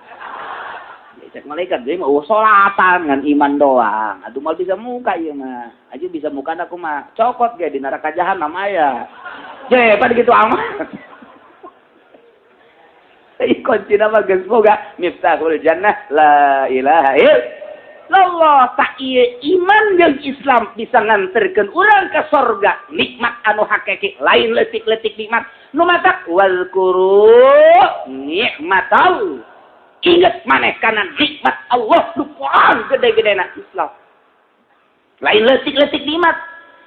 Cak malaikat deui mah eueuh salatan ngan iman doang. Atuh moal bisa muka ieu mah. Aju bisa muka aku mah cokot ge di neraka jahanam aya. Je, pan kitu amat. Ieu kuncina mah geus boga miftahul jannah la ilaha illallah. Tak ieu iman jeung Islam bisa nganterkeun urang ka sorga. Nikmat anu hakiki lain leutik-leutik nikmat. Nu matak wazkuru nikmatal. Ingat maneh kana nikmat Allah nu paling gede-gedena Islam. Lain leutik-leutik nikmat.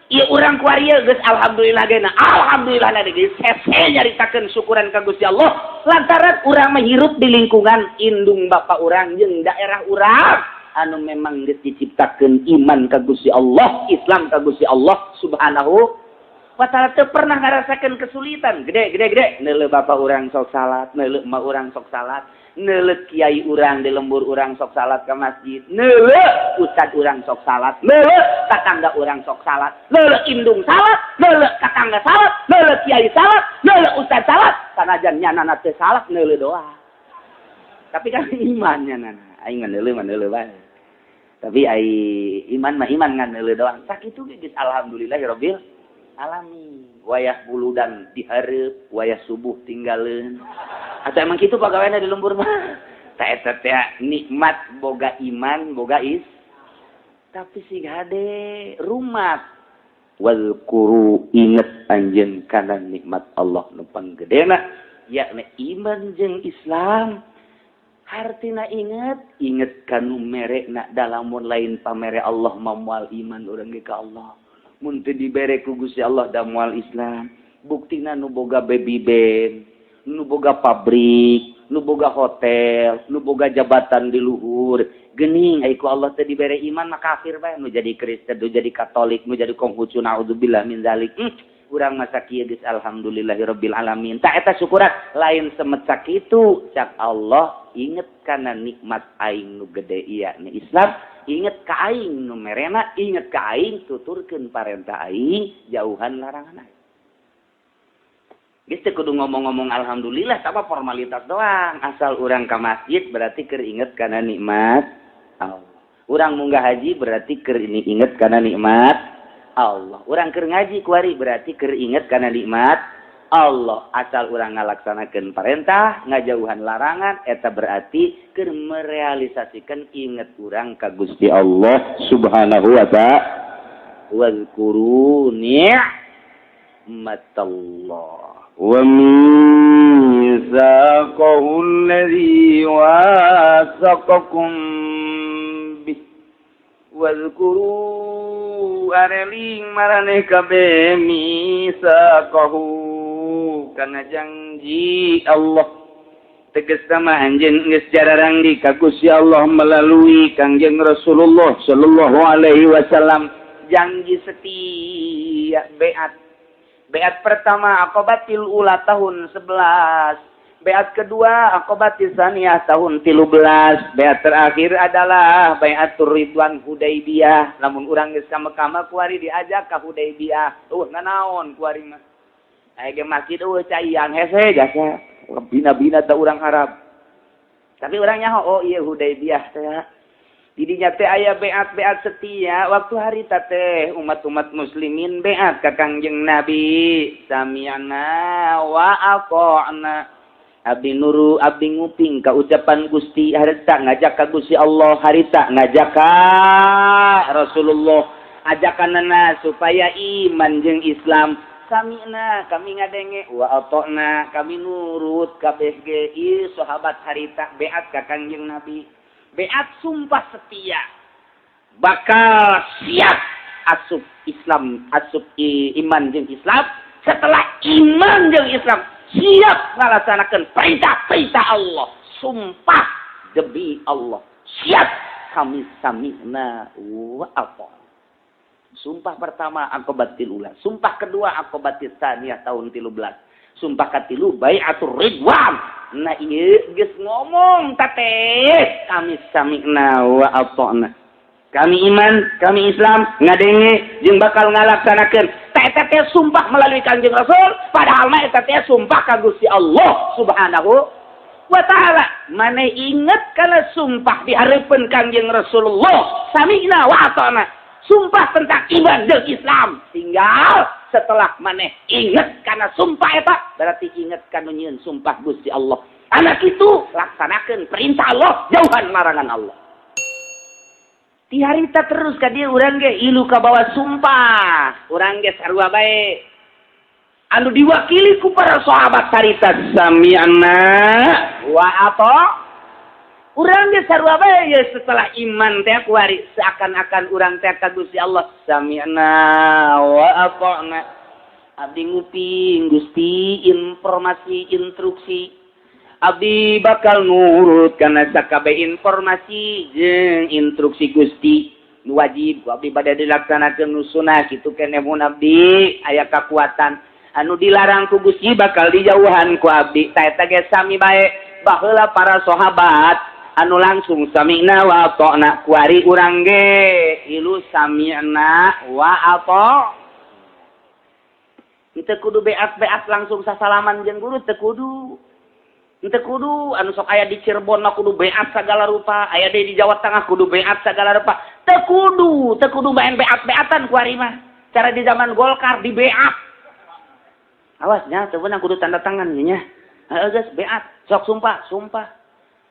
Ieu urang kuari geus alhamdulillah geuna. Alhamdulillah na geus hese nyaritakeun syukuran ka Gusti Allah lantaran urang mah hirup di lingkungan indung bapa urang jeung daerah urang anu memang geus diciptakeun iman ka Gusti Allah, Islam ka Gusti Allah Subhanahu wa taala. Teu pernah ngarasakeun kesulitan. Gede gede gede neuleuh bapa urang sok salat, neuleuh emak urang sok salat, neuleuh kiai urang di lembur urang sok salat ke masjid, neuleuh ustad urang sok salat, neuleuh tatangga urang sok salat, neuleuh indung salat, neuleuh tatangga salat, neuleuh kiai salat, neuleuh ustad salat, sanajan nyanana teu salat neuleuh doa. Tapi kan iman nyanana, aing mah neuleuh mah neuleuh bae. Tapi ai iman mah iman ngan neuleuh doang. Sakitu ge geus alhamdulillahirabbil alamin. Wayah buludan dihareup, wayah subuh tinggalin. Atau emang kitu pagaweana di lembur mah. Ta eta teh nikmat boga iman, boga is. Tapi sing hade rumat. Wazkuru inget anjeun kana nikmat Allah nu panggedena, yakni iman jeung Islam. Hartina inget, inget kanu merekna dalamun lain pamere Allah mamual iman urang ge ka Allah. Mun teu dibere ku Gusti Allah da moal Islam. Buktina nu boga baby band, nu boga pabrik, nu boga hotel, nu boga jabatan di luhur. Geuning ai ku Allah teh dibere iman mah kafir bae, nu jadi Kristen, nu jadi Katolik, nu jadi Konghucu, naudzubillah min zalik. Urang masa kieu geus alhamdulillahirabbil alamin. Tak eta syukuran lain semet sakitu cak Allah inget kana nikmat aing nu gede ieu ni Islam, inget ka aing nu merena, inget ka aing tuturkeun parentah aing, jauhan larangan aing. Geus teu kudu ngomong-ngomong alhamdulillah sama formalitas doang. Asal urang ka masjid berarti keur inget kana nikmat Allah. Urang munggah haji berarti keur ini inget kana nikmat Allah. Urang keur ngaji kuari berarti keur inget kana nikmat Allah. Asal urang ngalaksanakeun perintah, ngajauhan larangan, eta berarti keur merealisasikan inget urang ka Gusti Allah Subhanahu wa ta'ala. Wazkuru ni'matallah wa mitsaqahu alladhi wasaqakum bih. Wazkuru areling maraneh kabeh mitsaqahu kana janji Allah. Tegas sama anjeun geus jararang di ka Gusti Allah melalui Kangjeng Rasulullah sallallahu alaihi wasallam janji setia beat. Beat pertama Aqabatil Ula tahun 11, beat kedua Aqabatil Saniyah tahun 13, beat terakhir adalah Baiatur Ridwan Hudaybiyah. Lamun urang geus ka Mekah mah kuari diajak ka Hudaybiyah. Nanaon kuari mah. Aya ge masjid eueuh caian hese jasa. Bina-bina ta urang Arab. Tapi urang nyaho oh ieu Hudaybiyah teh. Didinya teh aya beat-beat setia waktu harita teh umat-umat muslimin beat ka Kangjeng Nabi sami'na wa ata'na. Abdi nuru abdi nguping ka ucapan Gusti harita ngajak ka Gusti Allah harita ngajak ka Rasulullah ajakanana supaya iman jeung Islam. Sami'na kami ngadenge wa ata'na kami nurut kabeh ge ieu sahabat harita beat ka Kangjeng Nabi. Beat sumpah setia bakal siap asup Islam, asup iman jeung Islam. Setelah iman jeung Islam siap ngalaksanakeun perintah-perintah Allah, sumpah demi Allah siap kami sami'na wa ata'na. Sumpah pertama Aqabatil Ula, sumpah kedua Aqabatil Tsaniyah tahun 13, sumpah katilu Baiatur Ridwan. Nah ieu geus ngomong teh kami sami'na wa ata'na. Kami iman, kami Islam, ngadenge jeung bakal ngalaksanakeun. Teh eta teh sumpah melalui Kangjeng Rasul, padahal mah eta teh sumpah ka Gusti Allah Subhanahu wa ta'ala. Maneh inget kana sumpah di hareupeun Kangjeng Rasulullah, sami'na wa ata'na. Sumpah tentang iman jeung Islam. Tinggal setelah maneh inget karena sumpah eta berarti inget kana nyieun sumpah Gusti Allah. Anak itu laksanakeun perintah Allah, jauhan larangan Allah. Ti harita terus ka dieu urang ge ilu ka bawa sumpah. Urang ge sarua bae. Anu diwakili ku para sahabat harita sami'na wa ata'na. Urang ge sarua bae ye setelah iman teh kuari seakan-akan urang teh ka Gusti Allah sami'na wa ata'na. Abdi nguping Gusti informasi instruksi. Abdi bakal nurut kana sakabeh informasi jeung instruksi Gusti. Nu wajib ku abdi bade dilaksanakeun, nu sunah kitu keneh mun abdi aya kakuatan. Anu dilarang ku Gusti bakal dijauhan ku abdi. Ta eta ge sami bae baheula para sahabat anu langsung sami'na wa ata'na kuari urang ge ilu sami'na wa ata'na. Teu kudu beat-beat langsung sasalaman jeung guru teu kudu. Teu kudu anu sok aya di Cirebon mah kudu beat sagala rupa, aya deui di Jawa Tengah kudu beat sagala rupa. Teu kudu main beat-beatan kuari mah. Cara di zaman Golkar di beat. Awas nya teu beunang kudu tanda tangan nya. Heuh geus beat, sok sumpah, sumpah.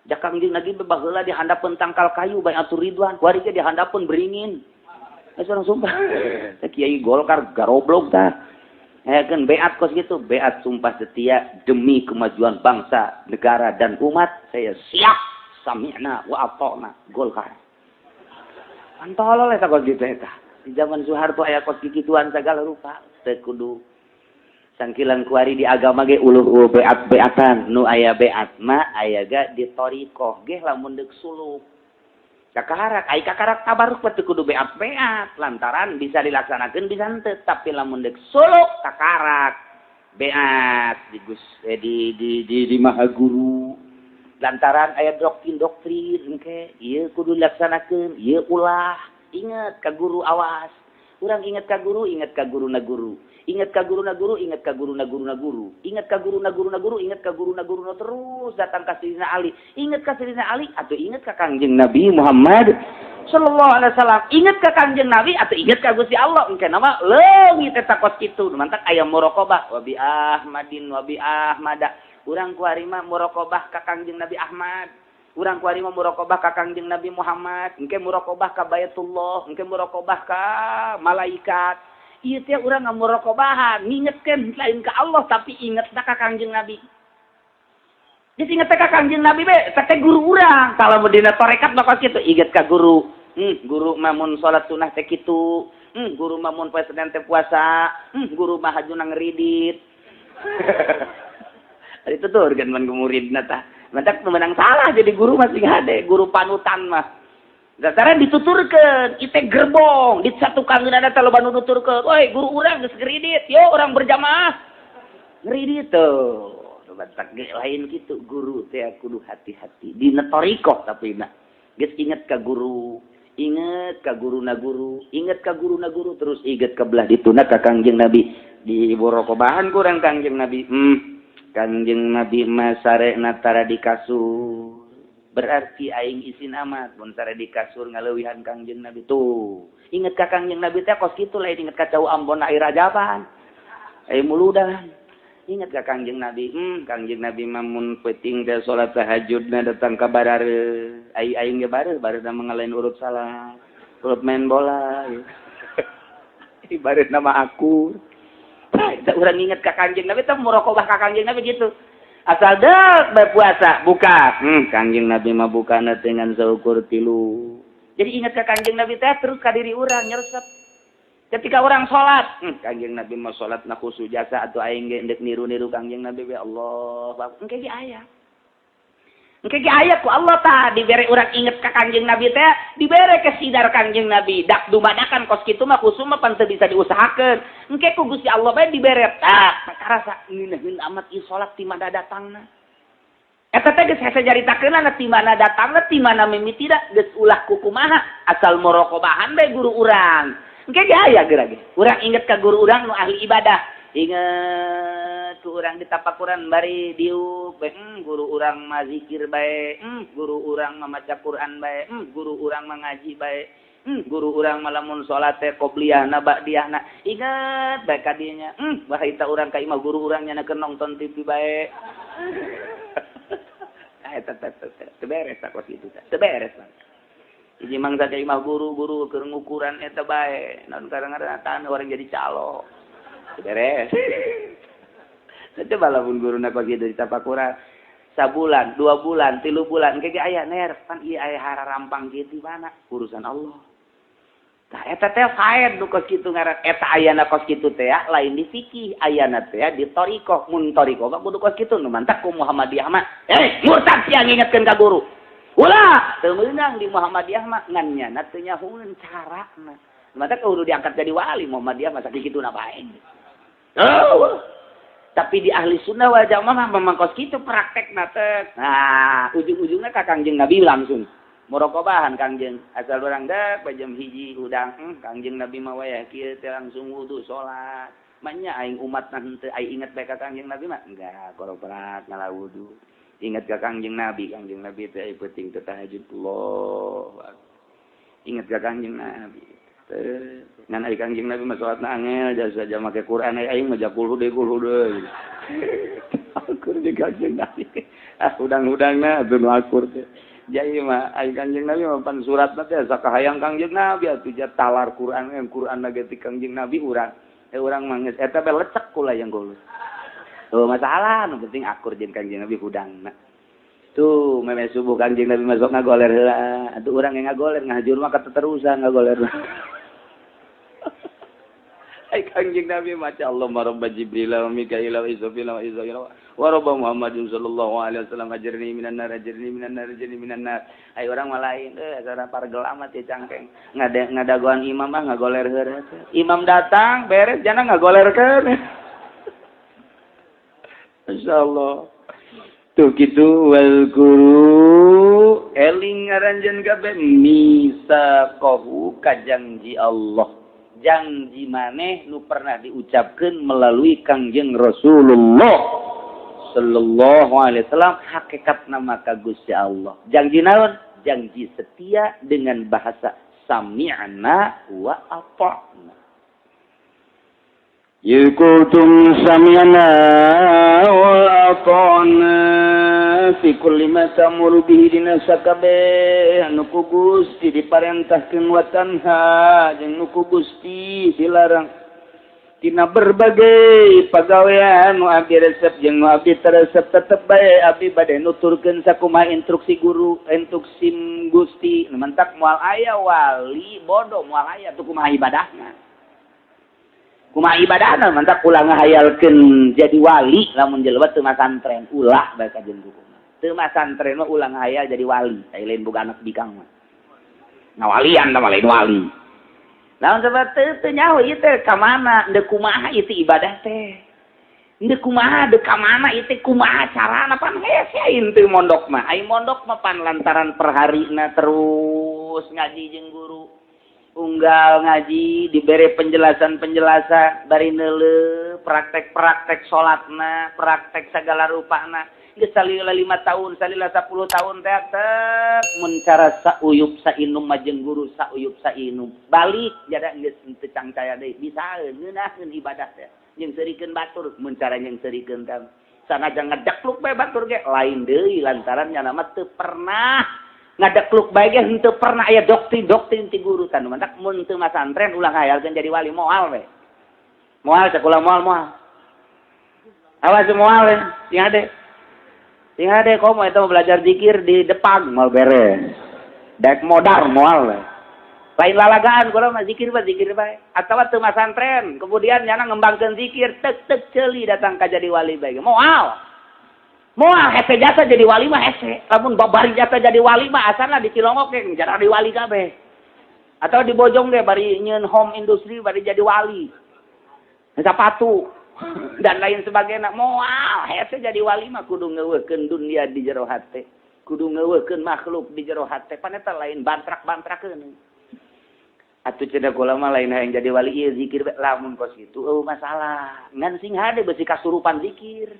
Jakang jeung lagi baheula di handapeun tangkal kayu Baiatur Ridwan, kuari ge di handapeun beringin. Geus urang sumpah. Teh kiai Golkar garoblog tah. Kan beat kos gitu, beat sumpah setia demi kemajuan bangsa, negara dan umat, saya siap sami'na wa ata'na Golkar. Pantolol eta kos gitu eta. Di zaman Soeharto aya kos gituan segala rupa, teu kudu. Sangkilang kuari di agama ge uluh beat-beatan nu aya beat mah aya ga di thariqah ge lamun deuk suluk. Kakarak ai kakarak tabaruk mah teu kudu beat-beat lantaran bisa dilaksanakeun bisa henteu, tapi lamun deuk suluk kakarak beat di Gus di maha guru lantaran aya doktrin-doktrin engke ieu kudu dilaksanakeun ieu ulah. Ingat ka guru, awas urang ingat ka guru, ingat ka guru na guru, ingat ka guru na guru, ingat ka guru na guru na guru, ingat ka guru na guru na guru, ingat ka guru na guru na, terus datang ka Sayyidina Ali, ingat ka Sayyidina Ali atau ingat ka Kangjeng Nabi Muhammad sallallahu alaihi wasallam, ingat ka Kangjeng Nabi atau ingat ka Gusti Allah. Engke nama leungit eta kos kitu mantak aya muraqabah wa bi Ahmadin wa bi Ahmada. Urang kuari mah muraqabah ka Kangjeng Nabi Ahmad, urang kuari mah muraqabah ka Kangjeng Nabi Muhammad, engke muraqabah ka Baitullah, engke muraqabah ka malaikat. Ieu teh urang ngamuraqabahan, ngingetkeun lain ka Allah tapi ingetna ka Kangjeng Nabi. Geus inget ka Kangjeng Nabi be, eta teh guru urang. Kalau mun dina tarekat mah kos kitu, inget ka guru. Guru mah mun salat sunah teh kitu. Guru mah mun poe Senin teh puasa. Guru mah hajuna ngeridit. Itu tuh kan mun muridna tah. Mantak menang salah jadi guru masih hade, guru panutan mah. Dasarnya dituturkeun, ite gerbong, disatukan ada loba nu nuturkeun. Woi, guru urang geus ngeridit, yo urang berjamaah. Ngeridit tuh. Mantak ge lain kitu, guru teh kudu hati-hati. Dina thariqah tapi na. Geus inget ka guru, inget ka guru na guru, inget ka guru na guru, terus inget ka belah dituna ka Kangjeng Nabi. Di borokobahan kurang Kangjeng Nabi. Kangjeng Nabi mah sarena tara di kasur. Berarti aing isin amat mun sare di kasur ngaleuwihan Kangjeng Nabi tuh. Inget ka Kangjeng Nabi teh kos kitu, lain inget ka cau Ambon air rajaban. Ai muludan. Inget ka Kangjeng Nabi. Kangjeng Nabi mah mun peuting teh salat tahajudna datang ka barare. Ai aing ge bareuh, bareuh mah urut salat, urut main bola. Ibarat nama aku. Urang inget ka Kangjeng Nabi teh muraqabah ka Kangjeng Nabi gitu. Asal dek berpuasa buka. Kangjeng Nabi mah bukana dengan saukur tilu. Jadi ingat ka Kangjeng Nabi teh terus ka diri urang nyeresep. Ketika orang salat, Kangjeng Nabi mah salatna khusus jasa atau aing ge endek niru-niru Kangjeng Nabi be Allah. Engke ge aya. Engke ge aya ku Allah tah dibere urang inget ka Kangjeng Nabi teh, dibere kesidar Kangjeng Nabi. Dak dumadakan kos kitu mah khusus mah pan teu bisa diusahakeun. Engke ku Gusti Allah bae dibere tak karasa ngeunaheun amat ieu salat ti mana datangna. Eta teh geus hese caritakeunana ti mana datangna, ti mana mimitina, geus ulah kukumaha asal muraqabahan bae guru urang. Engke ge aya geura ge. Urang inget ka guru urang nu ahli ibadah. Inget ku urang di tapakuran bari diuk bae, guru urang mah zikir bae, guru urang mah maca Quran bae, guru urang mah ngaji bae, guru urang mah lamun salat teh qobliyahna ba'diyahna. Inget bae ka dinya. Bahita urang ka imah guru urang nya keur nonton TV bae. Eta teh teu beres kos kitu teh. Teu beres. Hiji mangsa ka imah guru-guru keur ngukuran eta bae. Naon kadang-kadang tahan orang jadi calo. Teu beres. Coba lamun guruna kos kitu di tapakuran sabulan, 2 bulan, 3 bulan engke ge aya ner, pan ieu aya hararampang kieu di mana? Urusan Allah. Tah eta teh saed nu kos kitu ngaran eta ayana kos kitu teh lain di fikih, ayana teh di thariqah. Mun thariqah mah kudu kos kitu nu mantak ku Muhammadiyah mah. Murtad sia ngingetkeun ka guru. Ulah teu meunang di Muhammadiyah mah ngan nyana teu nyahueun carana. Mantak kudu diangkat jadi wali Muhammadiyah mah sakitu kituna bae. Oh. Tapi di ahli sunnah wal jamaah memang kos kitu praktekna teh. Nah, ujung-ujungnya ka Kangjeng Nabi langsung. Muraqabahan Kangjeng. Asal urang dek jam 1 hudang, Kangjeng Nabi mah wayah kieu teh langsung wudu salat. Manya aing umatna henteu ai inget bae ka Kangjeng Nabi mah enggak koroprak ngala wudu. Ingat ka Kangjeng Nabi, Kangjeng Nabi teh ai peuting teh tahajud Allah. Ingat ka Kangjeng Nabi. Teh ngan ai Kangjeng Nabi mah salatna angel jasa saja make Quran ai aing mah kulhu deui kulhu deui. Akur di Kangjeng Nabi. Ah hudang-hudangna atuh nu akur teh. Jadi mah ai Kangjeng Nabi mah pan suratna teh sakahayang Kangjeng Nabi atuh talar Quran yang Quran na ge ti Kangjeng Nabi urang. Urang mah geus eta bae lecek kula yang golus. Tuh masalah nu penting akur jeung Kangjeng Nabi hudangna. Tuh meme subuh Kangjeng Nabi masuk ngagoler heula. Atuh urang yang ngagoler ngahajur mah keterusan ngagoler. Ai Kangjeng Nabi maca Allahumma rabb Jibril wa Mikail wa Israfil wa Israfil wa rabb Muhammadin sallallahu alaihi wasallam ajirni minan nar, ajirni minan nar, ajirni minan nar. Ai urang mah lain euy, pargel amat ya cangkeng. Ngadagoan imam mah ngagoler heureuh. Imam datang beres jana ngagolerkeun. Insyaallah. Tuh gitu wal guru eling ngaranjeun kabeh misaqahu ka janji Allah. Janji maneh nu pernah diucapkan melalui Kangjeng Rasulullah sallallahu alaihi wasallam, hakikat nama ka Gusti Allah. Janji naon? Janji setia dengan bahasa sami'na wa ata'na. Yukutum sami'na wa ata'na fi kulli ma ta'muru bihi, dina sakabeh anu ku Gusti diparentahkeun, wa tanha, jeung nu ku Gusti dilarang, tina berbagai pagawean nu abdi resep jeung nu abdi teu resep, tetep bae abdi bade nuturkeun sakumaha instruksi guru, instruksi Gusti. Nu mantak moal aya wali bodoh, moal aya tuh. Kumaha ibadahna, kumaha ibadahna? Mantak ulah ngahayalkeun jadi wali lamun jelema teu masantren, ulah bae kajen buku teu masantren mah, ulah ngahayal jadi wali. Ai lain boga anak bikang mah ngawalian mah lain wali. Lamun sebab teu teu nyaho ieu teh ka mana, deuk kumaha ieu ibadah teh, deuk kumaha, deuk ka mana ieu teh, kumaha carana, pan hese aing teu mondok mah. Ai mondok mah pan lantaran perharina terus ngaji jeung guru, unggal ngaji diberi penjelasan-penjelasan, bari neuleuh praktek-praktek salatna, praktek segala rupana. Geus salila 5 tahun, salila 10 tahun teh tek mun cara sauyup sainum majeng guru, sauyup sainum balik jada geus teu cangcaya deui, bisaeun ngeunaheun ibadah teh jeung seurikeun batur. Mun cara jeung seurikeun teh sanajan ngedekluk bae batur ge lain deui, lantaran nya mah teu pernah ngadekluk bae ge, henteu pernah aya doktrin-doktrin ti guru. Tan mantak mun teu masantren ulah ngahayalkeun jadi wali, moal we, moal sakola, moal, moal, awas, moal we. Sing hade, sing hade, komo eta mau belajar zikir di depan moal beres, daek modar moal we. Lain lalagaan kula mah, zikir mah zikir bae. Atawa teu masantren kemudian nyana ngembangkeun zikir, tek tek ceuli datang ka jadi wali bae, moal, moal. Hese jasa jadi wali mah hese. Lamun babari jasa jadi wali mah asalna di Cilongok ge jadi wali kabeh. Atau di Bojong ge bari nyieun home industri bari jadi wali. Sepatu dan lain sebagainya, moal hese jadi wali mah. Kudu ngeuweuhkeun dunia di jero hate. Kudu ngeuweuhkeun makhluk di jero hate. Pan eta lain bantrak-bantrakeun. Atuh cenah kula mah lain hayang jadi wali ieu, zikir bae. Lamun kos kitu euweuh masalah. Ngan sing hade beusi kasurupan zikir.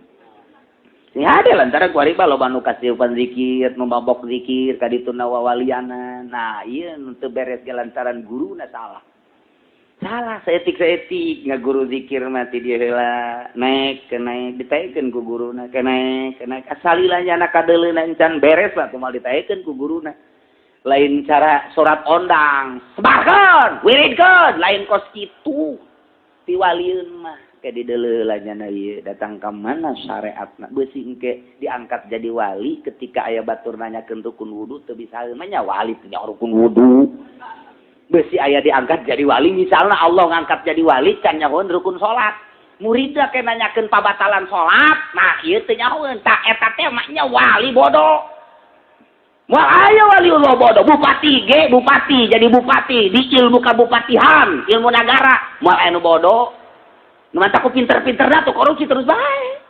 Sing hade lantaran ku ari loba nu kasurupan zikir, nu mabok zikir ka ditu wawaliana. Nah, ieu nu teu beres ge lantaran guruna salah. Salah saeutik-saeutik ngaguru zikir mah ti dieu heula naik ke naik, ditaekeun ku guruna ke naik ke naik, asalila nya kadeuleuna encan beres lah kumaha ditaekeun ku guruna. Lain cara surat ondang, sebarkeun, wiridkeun, lain kos kitu. Piwalieun mah ke dideuleuh nya ieu datang ka mana syariatna, beusi engke diangkat jadi wali ketika aya batur nanyakeun rukun wudu teu bisa mah nya wali teu rukun wudu. Beusi aya diangkat jadi wali, misalnya Allah ngangkat jadi wali can nyahoeun rukun salat, muridna ke nanyakeun pabatalan salat, nah ieu teu nyahoeun, tak eta teh maknya wali bodoh. Moal aya wali Allah bodoh. Bupati ge, bupati jadi bupati di ilmu kabupatihan, ilmu nagara, moal aya nu bodoh. Nu mantak ku pinter-pinter tuh korupsi terus bae.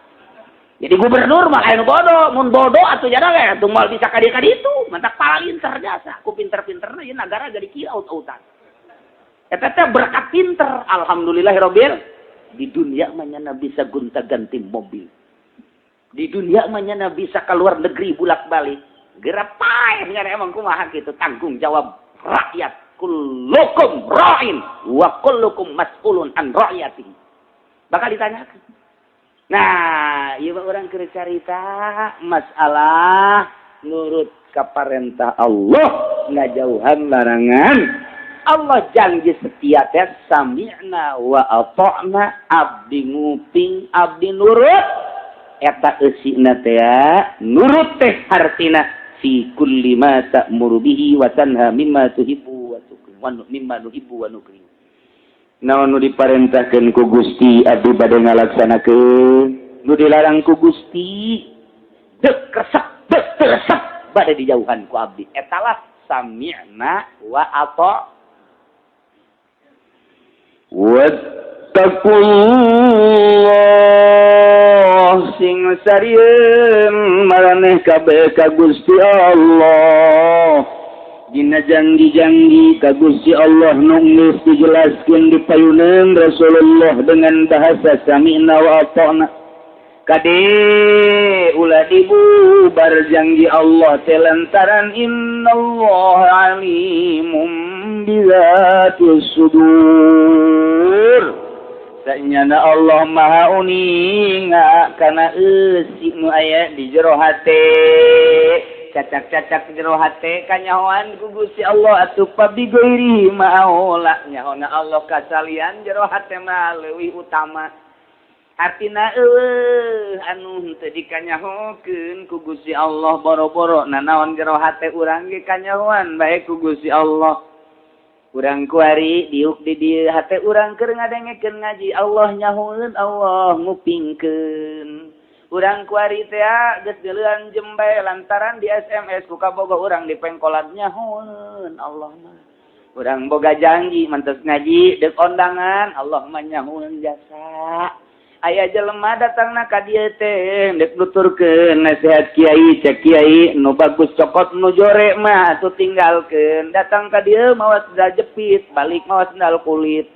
Jadi gubernur mah aya nu bodoh, mun bodoh atuh jada we atuh moal bisa ka dieu ka ditu, mantak palinter jasa. Ku pinter-pinterna ieu nagara jadi kieu aut-autan. Eta teh berkat pinter, alhamdulillahirabbil. Di dunia mah nyana bisa gonta-ganti mobil. Di dunia mah nyana bisa keluar negeri bulak-balik. Gerak paeh dengan emang kumaha gitu tanggung jawab rakyat. Kullukum ra'in wa kullukum mas'ulun an ra'yatihi. Bakal ditanyakan. Nah, ieu mah urang keur carita masalah nurut ka parentah Allah, ngajauhan larangan Allah, janji setia teh sami'na wa ata'na, abdi nguping, abdi nurut. Eta eusina teh nurut teh hartina fi kulli ma ta'muru bihi wa tanha mimma tuhibbu wa mimma nuhibbu wa nukrihu. Naon nu diparentahkeun ku Gusti abdi bade ngalaksanakeun, nu dilarang ku Gusti dek resep dek resep bade dijauhan ku abdi. Etalah sami'na wa ato. Wattaqullah, sing sarieun maraneh kabeh ka Gusti Allah. Dina janji-janji ka Gusti Allah nu geus dijelaskeun dipayuneun Rasulullah dengan bahasa sami'na wa ata'na. Kade ulah dibubar janji Allah teh lantaran innallaha alimum bizatis sudur. Sanyana Allah maha uninga kana eusi nu aya di jero hate. Cacak-cacak jero hate kanyahoan ku Gusti Allah atuh pabi ghairi ma'aula nyahona Allah kasalian jero hate mah leuwih utama. Artina eueuh anu henteu dikanyahokeun ku Gusti Allah boro-boro nanaon jero hate urang ge kanyahoan bae ku Gusti Allah. Urang kuari diuk di dieu hate urang keur ngadengekeun ngaji Allah nyahoeun Allah ngupingkeun. Urang kuari teh geus geuleuan jembe lantaran di SMS ku kabogo urang di pengkolan nyahoeun Allah mah. Urang boga janji mantes ngaji deuk ondangan Allah mah nyahoeun jasa. Aya jelema datangna ka dieu teh deuk nuturkeun nasihat kiai cek kiai nu bagus cokot nu jore mah atuh tinggalkeun. Datang ka dieu mawa sendal jepit balik mawa sendal kulit.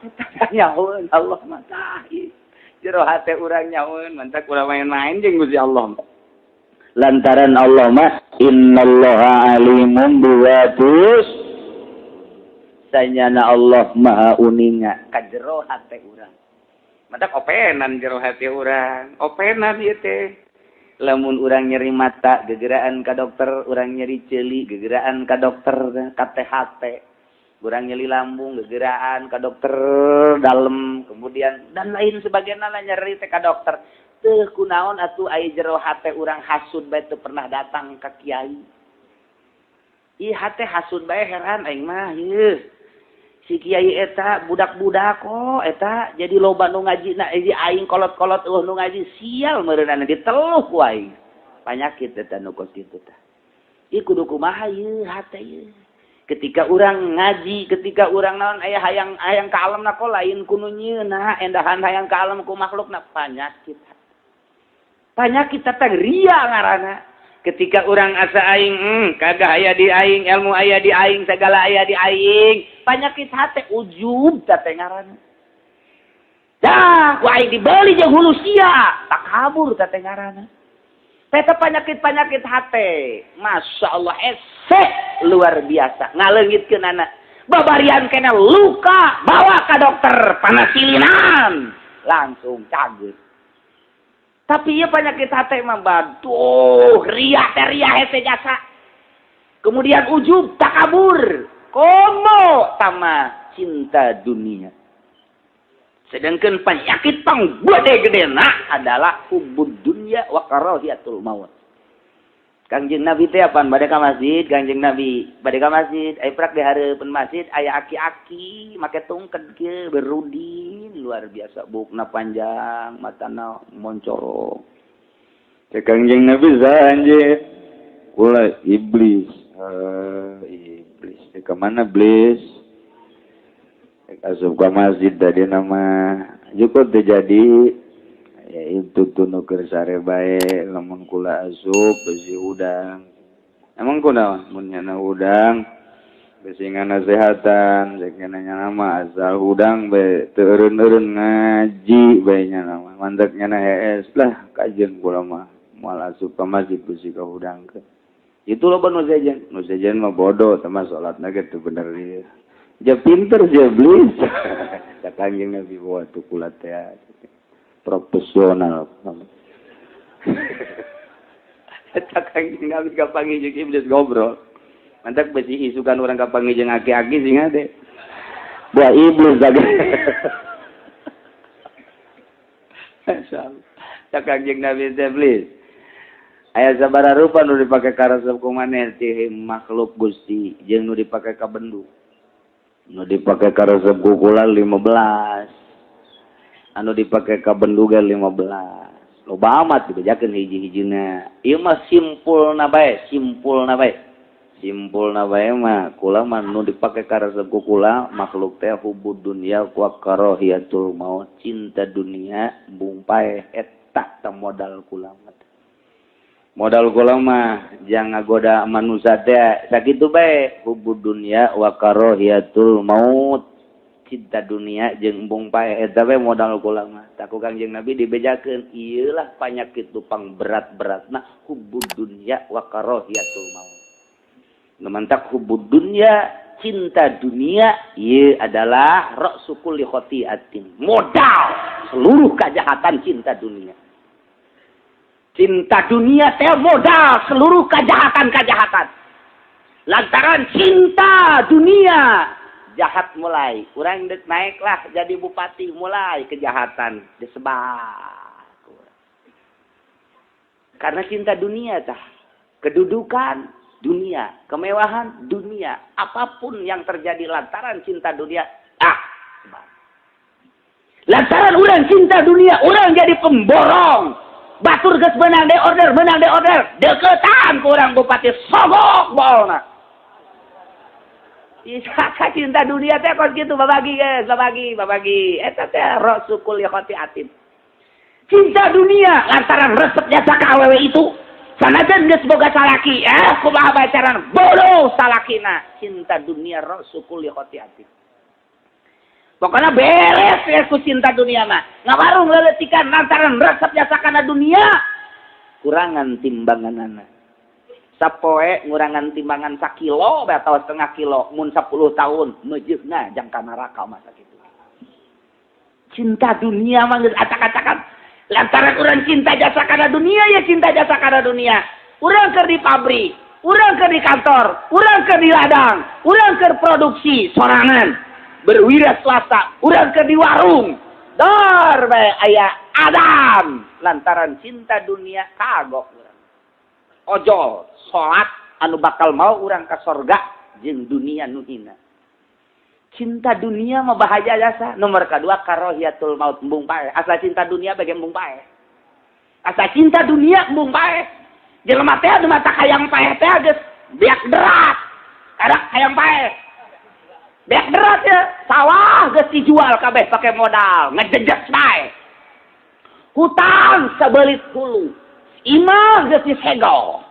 Eta nyahoeun Allah mah tah jero hate urang nyahoeun mantak urang main-main jeung Gusti Allah. Lantaran Allah mah innallaha alimun biwatus sanyana Allah maha uninga ka jero hate urang. Matak openan jero hati urang, openan ieu teh. Lamun urang nyeri mata gegeraan ka dokter, urang nyeri ceuli gegeraan ka dokter ka THT. Urang nyeri lambung gegeraan ka dokter dalem, kemudian dan lain sebagainya lah nyeri teh ka dokter. Teu kunaon atuh aya jero hate urang hasud bae teu pernah datang ka kiai. Ih hate hasud bae heran aing mah ieu. Si kiai eta budak-budak kok eta jadi loba nu ngaji na aing kolot-kolot eueuh nu ngaji sial meureunana diteluh ku aing. Panyakit eta nu kos kitu tah. Ieu kudu kumaha ieu hate ieu. Ketika urang ngaji, ketika urang naon aya hayang hayang ka alamna kok lain ku nu nyieunna, endahan hayang ka alam ku makhlukna panyakit. Panyakit teh ria ngaranna. Ketika urang asa aing kagak aya di aing, ilmu aya di aing, segala aya di aing, panyakit hate ujub teh ngaranna. Dah, ku aing dibeli jeung hulu sia, takabur teh ngaranna. Eta penyakit-penyakit hate, Masya Allah, esek luar biasa, ngaleungitkeun anak. Babarian kena luka, bawa ke dokter, panasilinan, langsung cager. Tapi ieu penyakit hate mah baduh, ria teh ria hese jasa. Kemudian ujub, takabur, komo tama cinta dunia. Sedangkan penyakit pang gede-gedena adalah hubbud dunya wa karahiyatul maut. Kangjeng Nabi teh apaan bade ka masjid, Kangjeng Nabi bade ka masjid, aya prak di hareupeun masjid aya aki-aki make tungked kieu berudin luar biasa bukna panjang, matana moncorong. Cek Kangjeng Nabi saha? Kula iblis. Iblis. Ke mana iblis? Asup ka masjid tadi nama cukup terjadi ya itu tuh nu keur sare bae lamun kula asup besi udang. Emang kunaon mun nyana udang besi nganasehatan cek nyana mah asal udang bae teu eureun-eureun ngaji bae nyana mah mantak nyana hees lah kajeun kula mah moal asup ka masjid besi ka hudangkeun. Itu loba nu sejen mah bodoh sama salatna ge teu bener ieu. Ja pinter ja iblis. Cak Kangjeng Nabi waktu kula teh profesional. Cak Kangjeng Nabi kapanggih jeung iblis ngobrol. Mantak besi isukan urang kapanggih jeung aki-aki sing ade. Buah iblis lagi. Masyaallah. Cak Kangjeng Nabi teh iblis. Aya sabaraha rupa nu dipake karesep ku maneh ti makhluk Gusti jeung nu dipake ka bendu. Nu dipake ka resep ku kula 15. Anu dipake ka benduga 15. Loba amat dibejakeun hiji-hijina. Ieu mah simpulna bae, simpulna bae. Simpulna bae mah kula mah nu dipake ka resep ku kula makhluk teh hubud dunya wa karahiyatul maut, cinta dunia embung paeh eta teh modal kula mah. Modal kula mah jangan ngagoda manusia teh sakitu bae hubud dunya wa karahiyatul maut, cinta dunia jeung embung paeh eta bae modal kula mah. Tah ku Kangjeng Nabi dibejakeun ieu lah panyakit nu pang berat-beratna hubud dunya wa karahiyatul maut. Nu mantak hubud dunya, cinta dunia ieu adalah ra'su kulli khati'atin, modal seluruh kejahatan cinta dunia. Cinta dunia teh modal seluruh kejahatan-kejahatan. Lantaran cinta dunia jahat mulai, urang dek naiklah jadi bupati mulai kejahatan disebar. Karena cinta dunia tah, kedudukan dunia, kemewahan dunia, apapun yang terjadi lantaran cinta dunia, sebar. Lantaran urang cinta dunia, urang jadi pemborong. Batur geus meunang de order, meunang de order, deketan ku urang bupati sogok bolna. Isa cinta dunia teh kos kitu babagi geus, babagi, babagi. Eta teh ra'su kulli khati'atin. Cinta dunia lantaran resep jasa ka awewe itu. Sanajan geus boga salaki, kumaha bacaran bodoh salakina. Cinta dunia ra'su kulli khati'atin. Pokoknya beres ya ku cinta dunia mah. Ngawarung leletikan lantaran resep jasa kana dunia. Kurangan timbanganana. Sapoe ngurangan timbangan sakilo atau setengah kilo mun 10 tahun meujeuhna jang ka neraka mah sakitu. Cinta dunia mah geus acak-acakan. Lantaran urang cinta jasa kana dunia ya cinta jasa kana dunia. Urang keur di pabrik, urang keur di kantor, urang keur di ladang, urang keur produksi sorangan. Berwira swasta, urang keur di warung. Dor bae aya Adam lantaran cinta dunia kagok urang. Ojol salat anu bakal mau urang ka sorga jeung dunia nu hina. Cinta dunia mah bahaya jasa. Nomor kedua karohiyatul maut embung paeh. Asa cinta dunia bage embung paeh. Asa cinta dunia embung paeh. Jelema teh anu mata hayang paeh teh geus beak derat. Karak hayang paeh. Beak derat ya, sawah geus dijual kabeh pake modal, ngejejes bae. Hutang sabelit hulu. Imah geus disegel.